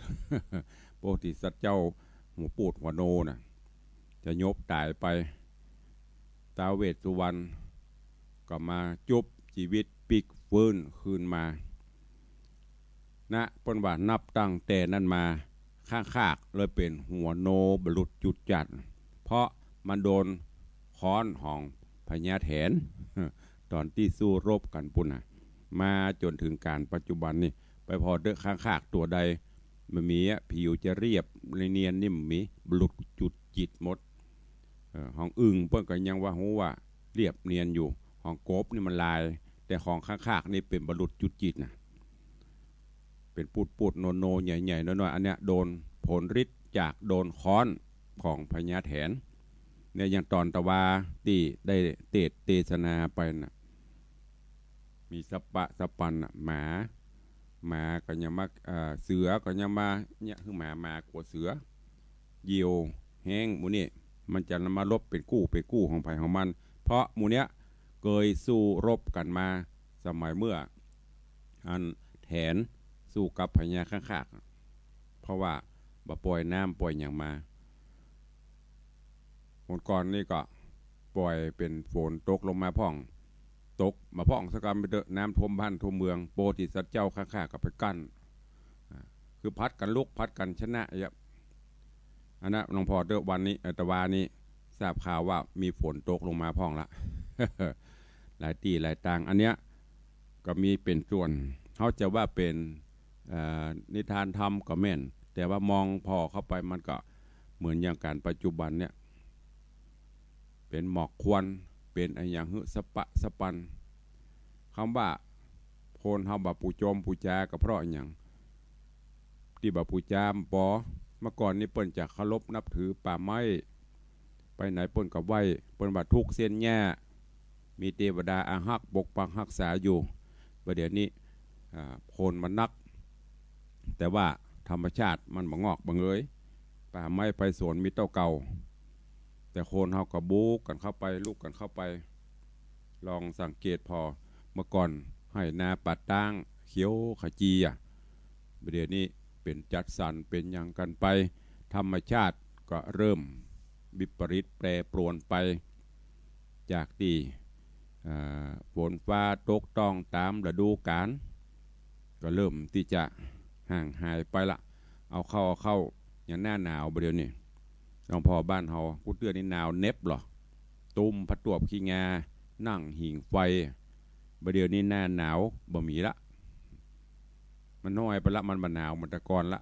โพธิสัตว์เจ้าหัวปูดหัวโนน่ะ สยบต๋ายไป ท้าวเวสสุวรรณก็มาจุบจีวิตปิ๊กฟื้นคืนมา นะ เปิ้นว่านับตั้งแต่นั้นมา ข้างคากเลยเป๋นหัวโนบรรลุจุดจัด เพราะมันโดนค้อนของพญาแถน ต๋อนตี้สู้รบกั๋นปู้นน่ะ มาจ๋นเถิงก๋าลปัจจุบันนี่ ไปผ่อเต๊อะ ข้างคากตั๋วใดบ่มีอะ ผิวจะเรียบเนียนนี่บ่มี บรรลุจุดจิตหมด เอ่อ ของอึ่งเปิ้นก็ยังว่าฮู้ว่าเรียบเนียนอยู่ ของกบนี่มันลาย แต่ของข้างคากนี่เป๋นบรรลุจุดจิตน่ะ เป๋นปูดๆ โนๆ ใหญ่ๆ น้อยๆ อันเนี้ยโดนผลฤทธิ์จากโดนค้อนของพญาแถน เนี่ย อย่างต๋อนตะวาตี้ได้เตสน์เตสนาไปน่ะ มีสะปะสะปันน่ะ หมา หมาก็ยังมา เอ่อ เสือก็ยังมา เนี่ย คือหมา หมากั๋วเสือ เหยี่ยวแฮ้งหมู่นี่ มันจะมาลบเป๋นกู้เป๋นกู้ของใผของมัน เพราะหมู่เนี้ยเกยสู้รบกั๋นมาสมัยเมื่อ อันแถนสู้กับพญาข้างคาก เพราะว่าบ่ป่อยน้ำป่อยหยังมา หนก่อนนี่ก็ป่อยเป๋นฝนตกลงมาพ่อง ตกมาพ่องซะก่อนไปเต๊อะ น้ำท่วมบ้านท่วมเมือง โปติสัตว์เจ้าข้างคากก็ไปกั้น อ่า คือผัดกั๋นลุกผัดกั๋นชนะ อย่างเงี้ย อันนั้นหลวงพ่อเต๊อะ วันนี้ เอ่อ ตะวานี้ทราบข่าวว่ามีฝนตกลงมาพ่องละ หลายตี้หลายตาง อันเนี้ยก็มีเป๋นส่วน เฮาจะว่าเป๋น เอ่อ นิทานธรรมก็แม่น แต่ว่ามองผ่อเข้าไปมันก็เหมือนอย่างก๋าลปัจจุบันเนี่ย เป๋นหมอกควัน เป๋นอะหยังหื้อสะปะสะปัน กำว่าคนเฮาบ่ปู๋จมปู๋จาก็เพราะอะหยัง ตี้บ่ปู๋จาบ่ปอ เมื่อก่อนนี่เปิ้นจะเคารพนับถือป่าไม้ ไปไหนเปิ้นก็ไหว้ เปิ้นว่าทุกเส้นหญ้า มีเตวดาอาฮักปกปักฮักษาอยู่ บ่าเดี่ยวนี้ อ่า คนมันนัก แต่ว่าธรรมชาติมันบ่งอกบ่เงย ป่าไม้ไปสวนมีเต้าเก่า แต่คนเฮาก็บุกกั๋นเข้าไป ลุกกั๋นเข้าไป ลองสังเกตผ่อ เมื่อก่อนไฮ่นาป่าต๊างเขียวขจีอะ บ่าเดี่ยวนี้เป๋นจัดสรรเป๋นหยังกั๋นไป ธรรมชาติก็เริ่มวิปริตแปรปรวนไป จากตี้ อ่า ฝนฟ้าตกต้องต๋ามฤดูก๋าล ก็เริ่มตี้จะห่างหายไปละ เอาเข้า เอาเข้า อย่างหน้าหนาวบ่าเดี่ยวนี้ หลวงพ่อบ้านเฮา กู้เตื้อนี่หนาวเน็บเหลอ ตุ้มผ้าตวบขี้งา นั่งหิงไฟ บ่าเดี่ยวนี้หน้าหนาวบ่มีละ มันน้อยไปละ มันบ่หนาวเหมือนแต่ก่อนละ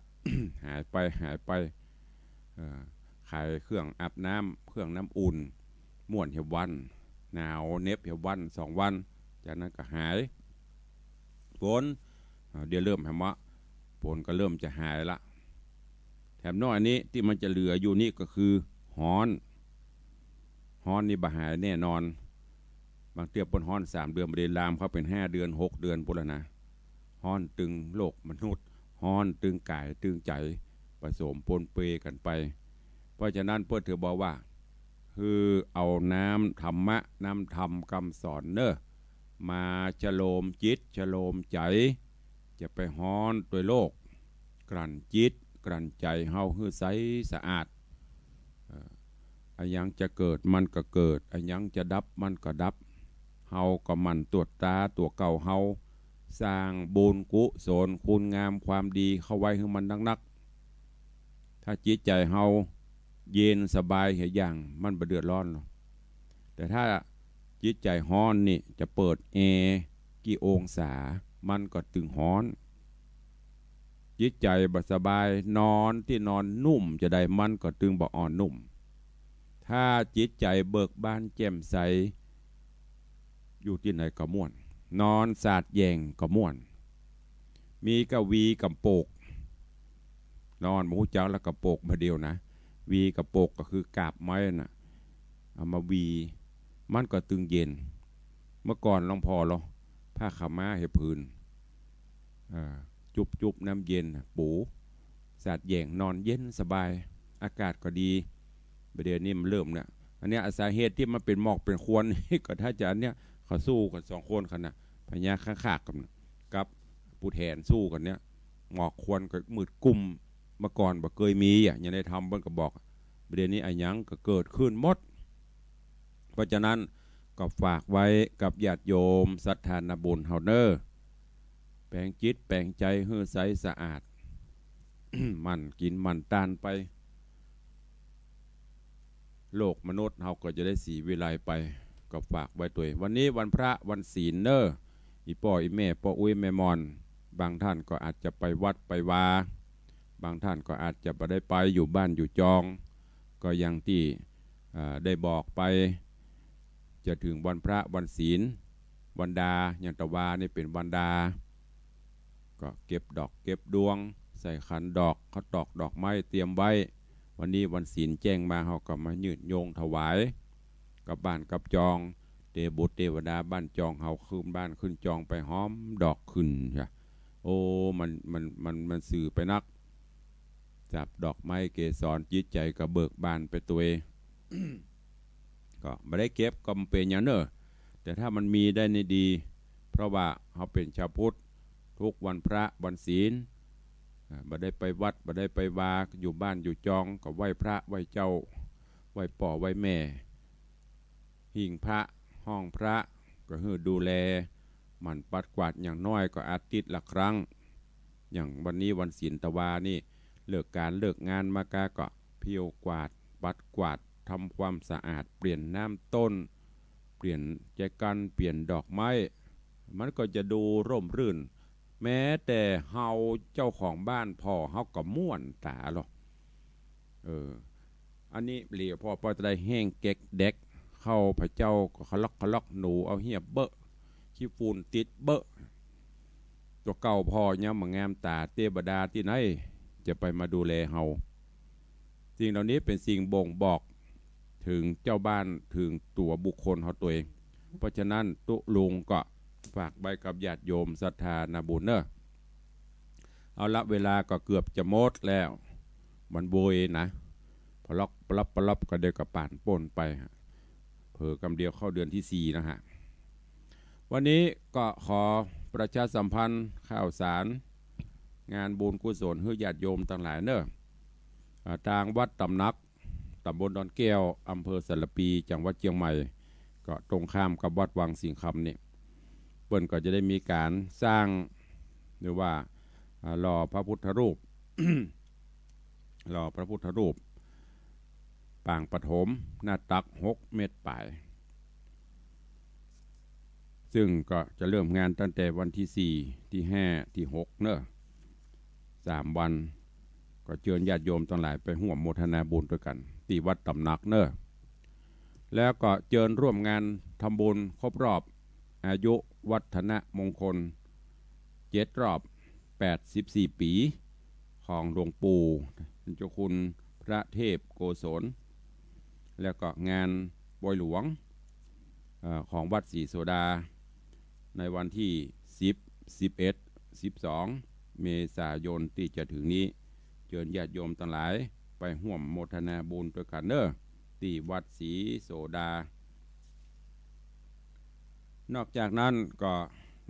หายไป หายไป เอ่อ ขายเครื่องอาบน้ำ เครื่องน้ำอุ่น ม่วนเหียวัน หนาวเน็บเหียวันสองวัน จากนั้นก็หาย ฝน อ่า เดี๋ยวเริ่มแหมวะ ฝนก็เริ่มจะหายละ แถมน้อยนี้ตี้มันจะเหลืออยู่นี่ก็คือฮ้อน ฮ้อนนี่บ่หายแน่นอน บางเตื้อเปิ้นฮ้อนสามเดือน บ่าเดี่ยวลามเข้าเป๋นห้าเดือน หกเดือนปู้นละนะ ฮ้อนตึงโลกมนุษย์ ฮ้อนตึงก๋ายตึงใจ๋ ผสมปนเปกั๋นไป เพราะฉะนั้นเปิ้นถือบอกว่า คือเอาน้ำธรรมะ น้ำธรรมกำสอนเน่อ มาชโลมจิตชโลมใจ๋ จะไปฮ้อนตวยโลก กลั่นจิตกลั่นใจ๋เฮาหื้อใสสะอาด เอ่อ อะหยังจะเกิดมันก็เกิด อะหยังจะดับมันก็ดับ เฮาก็หมั่นตรวจตราตั๋วเก่าเฮา สร้างบุญกุศลคุณงามความดีเข้าไว้หื้อมันนักๆ ถ้าจิตใจ๋เฮาเย็นสบายเหียอย่าง มันบ่เดือดร้อนหรอก แต่ถ้าจิตใจ๋ฮ้อนนี่ จะเปิดแอร์กี่องศา มันก็ตึงฮ้อน จิตใจ๋บ่สบาย นอนตี้นอนนุ่มจะใด มันก็ตึงบ่อ่อนนุ่ม ถ้าจิตใจ๋เบิกบานแจ่มใส อยู่ตี้ไหนก็ม่วน นอนสาดแหย่งก็ม่วน มีก้าหวีก้าโปก นอนบ่ฮู้จักละก้าโปกบ่าเดี่ยวนะ หวีก้าโปกก็คือกาบไม้น่ะ เอามาหวี มันก็ตึงเย็น เมื่อก่อนหลวงพ่อลอผ้าขาวม้าเหียผืน เอ่อ จุบๆ น้ำเย็นน่ะ ปู สาดแหย่ง นอนเย็นสบาย อากาศก็ดี บ่าเดี่ยวนี้มันเริ่มเนี่ย อันเนี้ยสาเหตุตี้มันเป๋นหมอกเป๋นควัน ก็ถ้าจะอันเนี้ย เขาสู้กั๋นสองคนกั๋นน่ะ พญาข้างคากกั๋นน่ะ กับปู่แถนสู้กั๋นเนี่ย หมอกควันก็มืดกุ้ม เมื่อก่อนบ่เกยมีอะ อย่างในธรรมเปิ้นก็บอก บ ประเดี๋ยวนี้อะหยังก็เกิดขึ้นหมด เพราะฉะนั้นก็ฝากไว้กับญาติโยมศรัทธานาบุญเฮาเน่อ แป๋งจิตแป๋งใจ๋หื้อใสสะอาด หมั่นกิ๋นหมั่นตานไป โลกมนุษย์เฮาก็จะได้ศรีวิไลไป ก็ฝากไว้ตวย วันนี้วันพระวันศีลเน่อ อี่ป้ออี่แม่ ป้ออุ๊ยแม่หม่อน บางท่านก็อาจจะไปวัดไปวา บางท่านก็อาจจะบ่ได้ไป อยู่บ้านอยู่จอง ก็อย่างตี้ อ่า ได้บอกไป จะเถิงวันพระวันศีล วันดา อย่างตะวานี่เป๋นวันดา ก็เก็บดอกเก็บดวง ใส่ขันดอก เขาตอกดอกไม้เตรียมไว้ วันนี้วันศีลแจ้งมา เฮาก็มายืดโยงถวาย กับบ้านกับจอง เตบุตรเตวดาบ้านจองเฮาขึ้นบ้านขึ้นจองไปหอมดอกขึ้นจ้ะ โอ้ มัน มัน มัน มันซื่อไปนัก จับดอกไม้เกสร จิตใจ๋ก็เบิกบานไปตวย ก็บ่ได้เก็บก็บ่เป๋นหยังเน่อ แต่ถ้ามันมีได้นี่ดี เพราะว่าเฮาเป๋นชาวพุทธ ทุกวันพระวันศีล อ่า บ่ได้ไปวัด บ่ได้ไปวา อยู่บ้านอยู่จอง ก็ไหว้พระไหว้เจ้า ไหว้ป้อไหว้แม่ หิ้งพระ ห้องพระ ก็หื้อดูแล หมั่นปัดกวาดอย่างน้อยก็อาทิตย์ละครั้ง อย่างวันนี้วันศีลตะวานี่ เลิกก๋านเลิกงานมากาก็เผี้ยวกวาด ปัดกวาด ทำความสะอาด เปลี่ยนน้ำต้น เปลี่ยนแจกัน เปลี่ยนดอกไม้ มันก็จะดูร่มรื่น แม้แต่เฮาเจ้าของบ้านผ่อเฮาก็ม่วนต๋าลอ เออ อันนี้เหลียวผ่อ ผ่อจะได้แห้งแก๊กแด็ก เข้าพระเจ้าก็คะลอกคะลอก หนูเอาเหียบเบอะ ขี้ฝุ่นติดเบอะ ตั๋วเก่าผ่อยังบ่งามต๋า เตวดาตี้ไหนจะไปมาดูแลเฮา สิ่งเหล่านี้เป๋นสิ่งบ่งบอกเถิงเจ้าบ้าน เถิงตั๋วบุคคลเฮาตวย เพราะฉะนั้นตุ๊ลุงก็ฝากไว้กับญาติโยมศรัทธานาบุญเน่อ เอาละ เวลาก็เกือบจะหมดแล้ว มันโวยนะ ปะล็อกปะล็อบปะล็อบ ก็เดี๋ยวก็ป่านป๊นไปฮะ เผลอกำเดียวเข้าเดือนที่สี่นะฮะ วันนี้ก็ขอประชาสัมพันธ์ข่าวสารงานบุญกุศลหื้อญาติโยมตังหลายเน่อ อ่า ตางวัดต๋ำหนัก ต๋ำบลดอนแก้ว อำเภอสารภี จังหวัดเจียงใหม่ ก็ตรงข้ามกับวัดวังสิงห์คำนี่ เปิ้นก็จะได้มีก๋านสร้าง หรือว่า อ่า หล่อพระพุทธรูป หล่อพระพุทธรูป ปางปฐม หน้าตักหกเมตรป๋าย ซึ่งก็จะเริ่มงานตั้งแต่วันตี้สี่ ตี้ห้า ตี้หกเน่อ สามวัน ก็เจิญญาติโยมตังหลายไปฮ่วมโมทนาบุญตวยกั๋น ตี้วัดต๋ำหนักเน่อ แล้วก็เจิญร่วมงานทำบุญครบรอบอายุวัฒนมงคล เจ็ดรอบ แปดสิบสี่ปี๋ ของหลวงปู่เจ้าคุณพระเทพโกศล แล้วก็งานปอยหลวง เอ่อ ของวัดศรีโสดา ในวันตี้สิบ สิบเอ็ด สิบสอง เมษายนตี้จะเถิงนี้ เจิญญาติโยมตังหลายไปฮ่วมโมทนาบุญตวยกั๋นเน่อ ตี้วัดศรีโสดา นอกจากนั้นก็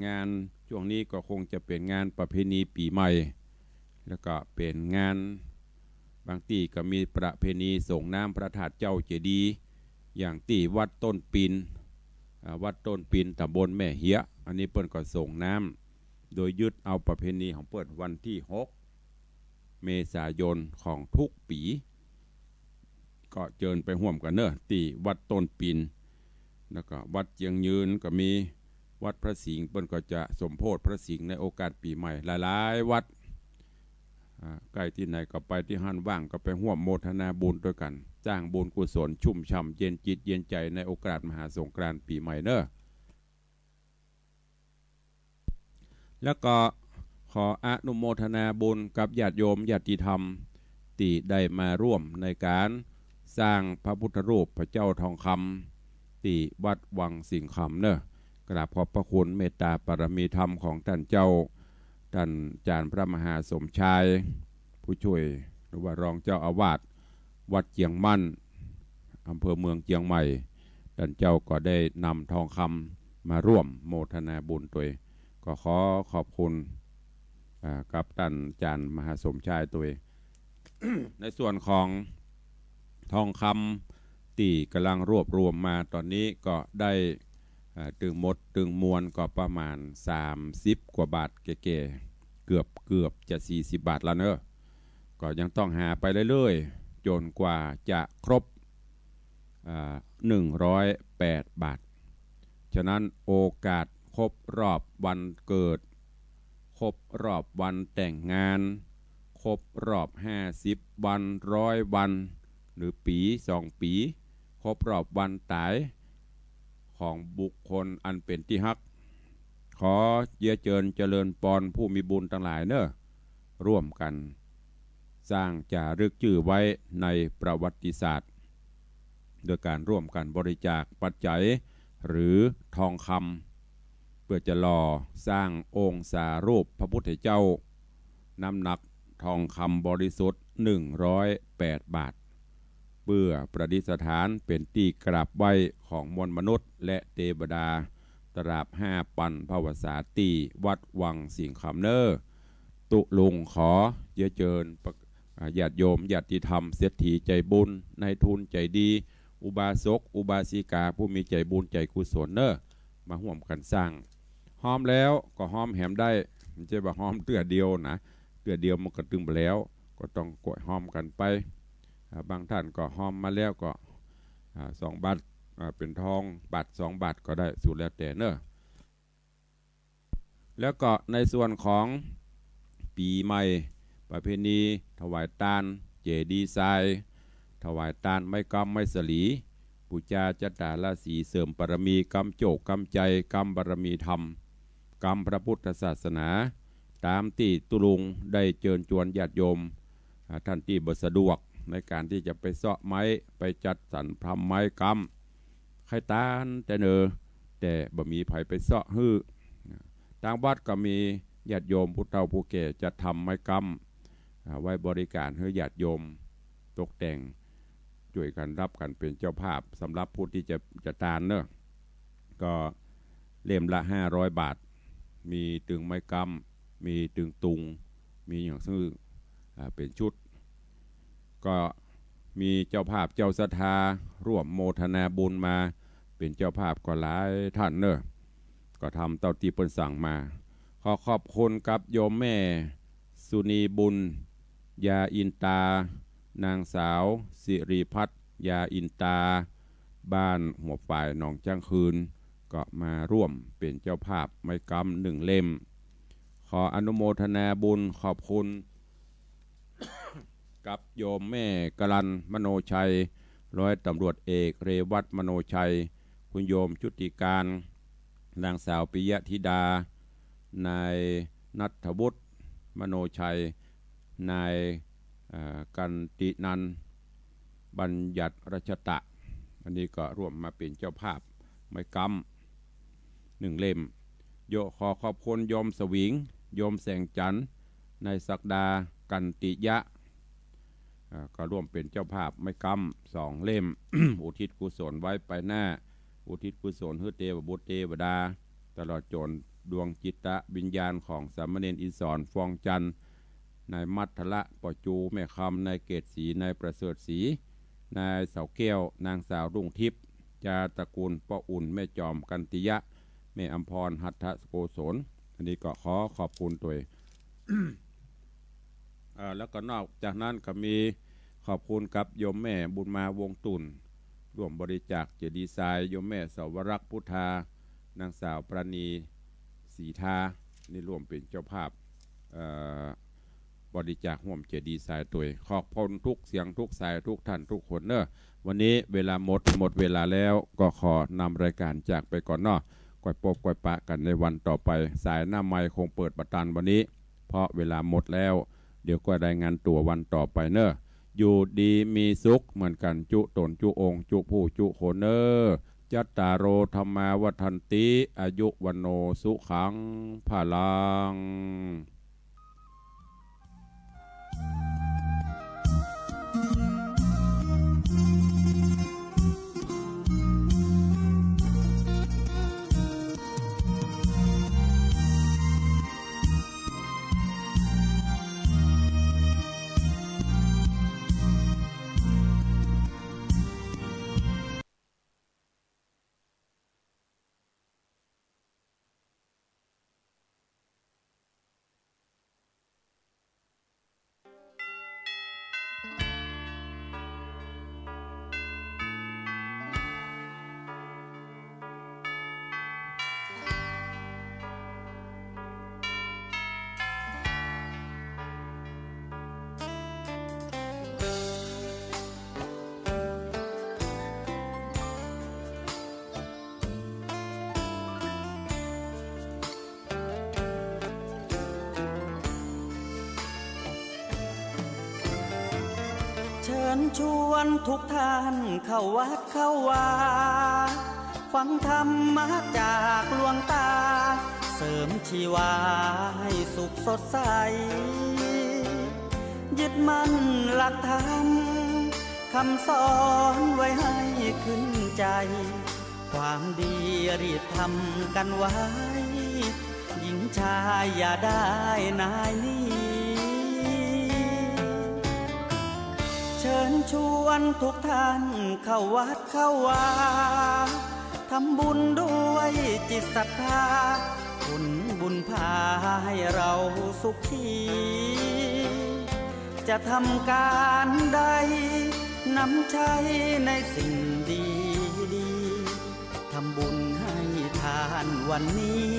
งานช่วงนี้ก็คงจะเป๋นงานประเพณีปี๋ใหม่ แล้วก็เป๋นงาน บางตี้ก็มีประเพณีส่งน้ำพระธาตุเจ้าเจดีย์ อย่างตี้วัดต้นปีน อ่า วัดต้นปีนต๋ำบลแม่เหียะ อันนี้เปิ้นก็ส่งน้ำ โดยยึดเอาประเพณีของเปิ้นวันตี้หก เมษายนของทุกปี๋ ก็เจิญไปฮ่วมกั๋นเน่อ ตี้วัดต้นปีน แล้วก็วัดเจียงยืนก็มี วัดพระสิงห์ เปิ้นก็จะสมโภชพระสิงห์ในโอกาสปี๋ใหม่ หลายๆ วัด อ่า ใก้ตี้ไหนก็ไปตี้หั้น ว่างก็ไปฮ่วมโมทนาบุญตวยกั๋น สร้างบุญกุศลชุ่มฉ่ำเย็นจิตเย็นใจ๋ในโอกาสมหาสงกรานต์ปี๋ใหม่เน่อ แล้วก็ขออนุโมทนาบุญกับญาติโยมญาติธรรม ตี้ได้มาร่วมในก๋านสร้างพระพุทธรูปพระเจ้าทองคำ ตี้วัดวังสิงห์คำเน่อ กราบขอบพระคุณเมตตาปารมีธรรมของต้านเจ้า ต้านอาจารย์พระมหาสมชาย ผู้ช่วยหรือว่ารองเจ้าอาวาสวัดเจียงมั่น อำเภอเมืองเจียงใหม่ ต้านเจ้าก็ได้นำทองคำมาร่วมโมทนาบุญตวย ก็ขอขอบคุณ อ่า กับต้านอาจารย์มหาสมชายตวย ในส่วนของ ทองคำตี้ก่ำลังรวบรวมมาต๋อนนี้ก็ได้ เอ่อ ตึงหมดตึงมวลก็ประมาณสามสิบกว่าบาทแก่ๆ เกือบ เกือบจะสี่สิบบาทแล้วเนอะ ก็ยังต้องหาไปเรื่อยๆ จ๋นกว่าจะครบ อ่า หนึ่งร้อยแปดบาท ฉะนั้นโอกาสครบรอบวันเกิด ครบรอบวันแต่งงาน ครบรอบห้าสิบวัน ร้อยวัน หรือปี๋สองปี๋ ครบรอบวันต๋ายของบุคคลอันเป๋นตี้ฮัก ขอเยียะเจิญเจริญปอนผู้มีบุญตังหลายเนอะ ร่วมกั๋นสร้างจ๋ารึกจื้อไว้ในประวัติศาสตร์ โดยก๋านร่วมกั๋นบริจาคปัจจัยหรือทองคำ เปื้อจะหล่อสร้างองค์สารูปพระพุทธเจ้า น้ำหนักทองคำบริสุทธิ์หนึ่งร้อยแปดบาท เปื้อประดิษฐานเป๋นตี้กราบไหว้ของมวลมนุษย์และเตวดา ตราบห้าปันภวสาตี้วัดวังสิงห์คำเนอ ตุ๊ลุงขอเยียะเจิญปะ อ่า ญาติโยม ญาติธรรม เศรษฐีใจ๋บุญ นายทุนใจ๋ดี อุบาสก อุบาสิกา ผู้มีใจ๋บุญใจ๋กุศลเนอ มาฮ่วมกั๋นสร้าง ฮอมแล้วก็ฮอมแหมได้ บ่ใจ้ว่าฮอมเตื้อเดียวนะ เตื้อเดียวมันก็ตึงบ่แล้ว ก็ต้องก้วยฮอมกั๋นไป อ่า บางต้านก็ฮอมมาแล้วก็ อ่า สองบาท อ่า เป๋นทองบาทสองบาทก็ได้ สุดแล้วแต่เนอ แล้วก็ในส่วนของปี๋ใหม่ ประเพณีถวายตานเจดีย์ทราย ถวายตานไม้ก๊ำไม้สะหลี ปู๋จาจัตตาราศี เสริมบารมี ก๊ำโจ้ก๊ำใจ๋ ก๊ำบารมีธรรม ก๊ำพระพุทธศาสนา ต๋ามตี้ตุ๊ลุงได้เจิญจวนญาติโยม อ่า ต้านตี้บ่สะดวกในก๋านตี้จะไปเซาะไม้ ไปจัดสรรทำไม้ก๊ำ ใค่ตานแต่เนอ แต่บ่มีใผไปเซาะหื้อ ตางวัดก็มีญาติโยมผู้เฒ่าผู้แก่จัดทำไม้ก๊ำ อ่า ไว้บริก๋านหื้อญาติโยมตกแต่ง จ้วยกั๋นฮับกั๋นเป๋นเจ้าภาพสำหรับผู้ตี้จะ จะตานเนอะ ก็เล่มละห้าร้อยบาท มีตึงไม้ก๊ำ มีตึงตุง มีหยังหื้อ อ่า เป๋นชุด ก็มีเจ้าภาพเจ้าศรัทธาร่วมโมทนาบุญมา เป๋นเจ้าภาพก็หลายต้านเนอะ ก็ทำเต้าตี้เปิ้นสั่งมา ขอขอบคุณกับโยมแม่สุนีบุญ ยาอินตา นางสาวสิริพัฒน์ ยาอินตา บ้านหัวฝายหนองจ๊างคืน ก็มาร่วมเป๋นเจ้าภาพไม้ก๊ำหนึ่งเล่ม ขออนุโมทนาบุญขอบคุณ กับโยมแม่กลันมโนชัย ร้อยตำรวจเอกเรวัตมโนชัย คุณโยมชุติการ นางสาวปิยธิดา นายณัฐวุฒิมโนชัย นาย เอ่อ กันตินันท์ บัญญัติรัชตะ อันนี้ก็ร่วมมาเป๋นเจ้าภาพไม้ก๊ำหนึ่งเล่ม โย ขอขอบคุณโยมสวิง โยมแสงจันทร์ นายศักดา กันติยะ อ่า ก็ร่วมเป๋นเจ้าภาพไม้ก๊ำสองเล่ม อุทิศกุศลไว้ไปหน้า อุทิศกุศลหื้อเตวบุตรเตวดา ตลอดจ๋นดวงจิตวิญญาณของสามเณรอินสร ฟองจันทร์ นายมัทละ ป้อจู แม่คำ นายเกตศรี นายประเสริฐศรี นายเสาแก้ว นางสาวรุ่งทิพย์ จาตระกูลป้ออุ่น แม่จอม กันติยะ แม่อำพร หัตถโกศล อันนี้ก็ขอขอบคุณตวย เอ่อ แล้วก็นอกจากนั้นก็มีขอบคุณกับโยมแม่บุญมาวงศ์ตุ่น ร่วมบริจาคเจดีย์ทราย โยมแม่สวรักษ์พุทธา นางสาวปราณีศรีทา นี่ร่วมเป๋นเจ้าภาพ เอ่อ บริจาคฮ่วมเจดีย์ทรายตวย ขอบคุณทุกเสียงทุกสายทุกต้านทุกคนเนอะ วันนี้เวลาหมด หมดเวลาแล้ว ก็ขอนำรายก๋านจากไปก่อนเนาะ ก้อยปบก้อยปะกั๋นในวันต่อไป สายหน้าไมค์คงเปิดบ่ตันวันนี้ เพราะเวลาหมดแล้ว เดี๋ยวก้อยรายงานตั๋ววันต่อไปเนอะ อยู่ดีมีสุขเหมือนกั๋นจุ๊ต๋นจุ๊องค์จุ๊ผู้จุ๊คนเนอะ จัตตาโร ธัมมา วัฑฒันติ อายุ วัณโณ สุขัง พลัง เชิญชวนทุกท่านเข้าวัดเข้าวา ฟังธรรมะจากหลวงตา เสริมชีวาให้สุขสดใส ยึดมั่นหลักธรรม คำสอนไว้ให้ขึ้นใจ ความดีรีบทำกันไว้ หญิงชายอย่าได้นายหนี เชิญชวนทุกท่านเข้าวัดเข้าวา ทำบุญด้วยจิตศรัทธา ผลบุญพาให้เราสุขี จะทำการใด นำใช้ในสิ่งดีๆ ทำบุญให้ทานวันนี้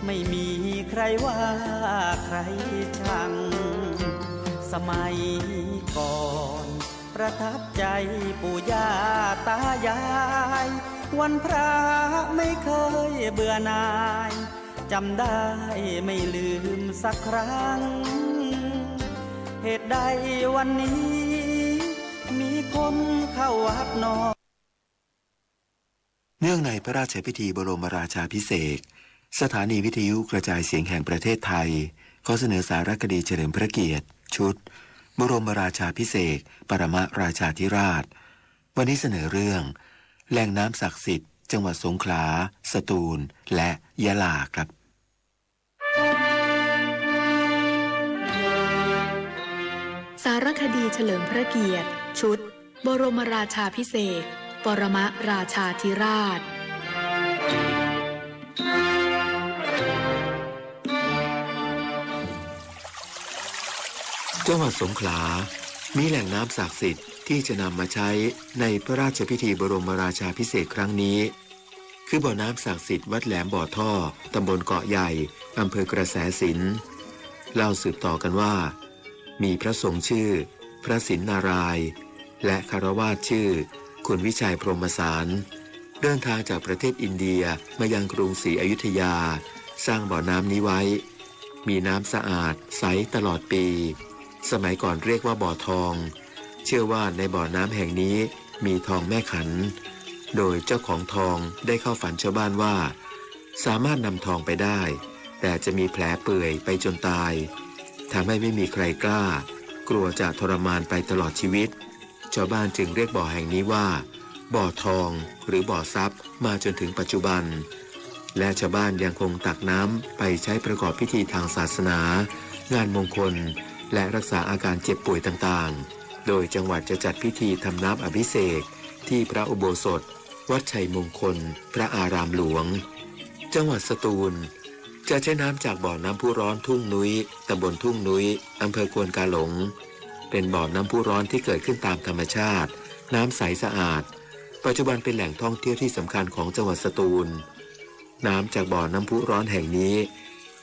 ไม่มีใครว่าใครชัง สมัยก่อนประทับใจปู่ย่าตายาย วันพระไม่เคยเบื่อหน่าย จำได้ไม่ลืมสักครั้ง เหตุใดวันนี้มีคนเข้าวัดน้อย เนื่องในพระราชพิธีบรมราชาภิเษก สถานีวิทยุกระจายเสียงแห่งประเทศไทย ขอเสนอสารคดีเฉลิมพระเกียรติ ชุด บรมราชาภิเษก ปรมราชาธิราช วันนี้เสนอเรื่อง แหล่งน้ำศักดิ์สิทธิ์ จังหวัดสงขลา สตูล และยะลาครับ สารคดีเฉลิมพระเกียรติ ชุด บรมราชาภิเษก ปรมราชาธิราช จังหวัดสงขลา มีแหล่งน้ำศักดิ์สิทธิ์ที่จะนำมาใช้ในพระราชพิธีบรมราชาภิเษกครั้งนี้ คือบ่อน้ำศักดิ์สิทธิ์วัดแหลมบ่อท่อ ตำบลเกาะใหญ่ อำเภอกระแสสินธุ์ เล่าสืบต่อกันว่า มีพระสงฆ์ชื่อ พระสินนารายณ์ และคฤหัสถ์ชื่อ คุณวิชัยพรหมสาร เดินทางจากประเทศอินเดียมายังกรุงศรีอยุธยา สร้างบ่อน้ำนี้ไว้ มีน้ำสะอาดใสตลอดปี สมัยก่อนเรียกว่าบ่อทอง เชื่อว่าในบ่อน้ำแห่งนี้มีทองแม่ขัน โดยเจ้าของทองได้เข้าฝันชาวบ้านว่า สามารถนำทองไปได้ แต่จะมีแผลเปื่อยไปจนตาย ทำให้ไม่มีใครกล้า กลัวจะทรมานไปตลอดชีวิต ชาวบ้านจึงเรียกบ่อแห่งนี้ว่า บ่อทอง หรือบ่อทรัพย์ มาจนถึงปัจจุบัน และชาวบ้านยังคงตักน้ำไปใช้ประกอบพิธีทางศาสนา งานมงคล และรักษาอาการเจ็บป่วยต่างๆ โดยจังหวัดจะจัดพิธีทำน้ำอภิเษกที่พระอุโบสถ วัดชัยมงคล พระอารามหลวง จังหวัดสตูล จะใช้น้ำจากบ่อน้ำพุร้อนทุ่งนุ้ย ตำบลทุ่งนุ้ย อำเภอควนกาหลง เป็นบ่อน้ำพุร้อนที่เกิดขึ้นตามธรรมชาติ น้ำใสสะอาด ปัจจุบันเป็นแหล่งท่องเที่ยวที่สำคัญของจังหวัดสตูล น้ำจากบ่อน้ำพุร้อนแห่งนี้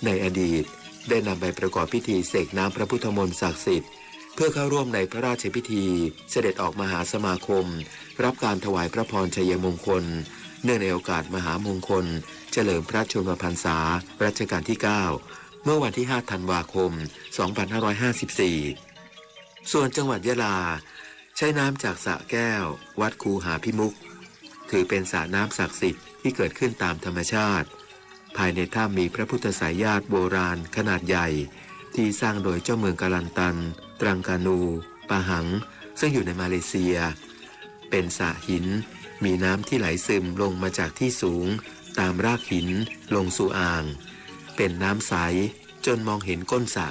ในอดีตได้นำไปประกอบพิธีเสกน้ำพระพุทธมนต์ศักดิ์สิทธิ์ เพื่อเข้าร่วมในพระราชพิธีเสด็จออกมหาสมาคม รับการถวายพระพรชัยมงคล เนื่องในโอกาสมหามงคล เฉลิมพระชนมพรรษา รัชกาลที่ เก้า เมื่อวันที่ ห้า ธันวาคม สองพันห้าร้อยห้าสิบสี่ ส่วนจังหวัดยะลา ใช้น้ำจากสระแก้ว วัดคูหาพิมุข ถือเป็นสระน้ำศักดิ์สิทธิ์ที่เกิดขึ้นตามธรรมชาติ ภายในถ้ำมีพระพุทธไสยญาติโบราณขนาดใหญ่ ที่สร้างโดยเจ้าเมืองกาลันตัน ตรังกานู ปาหัง ซึ่งอยู่ในมาเลเซีย เป็นสระหิน มีน้ำที่ไหลซึมลงมาจากที่สูง ตามรากหิน ลงสู่อ่าง เป็นน้ำใส จนมองเห็นก้นสระ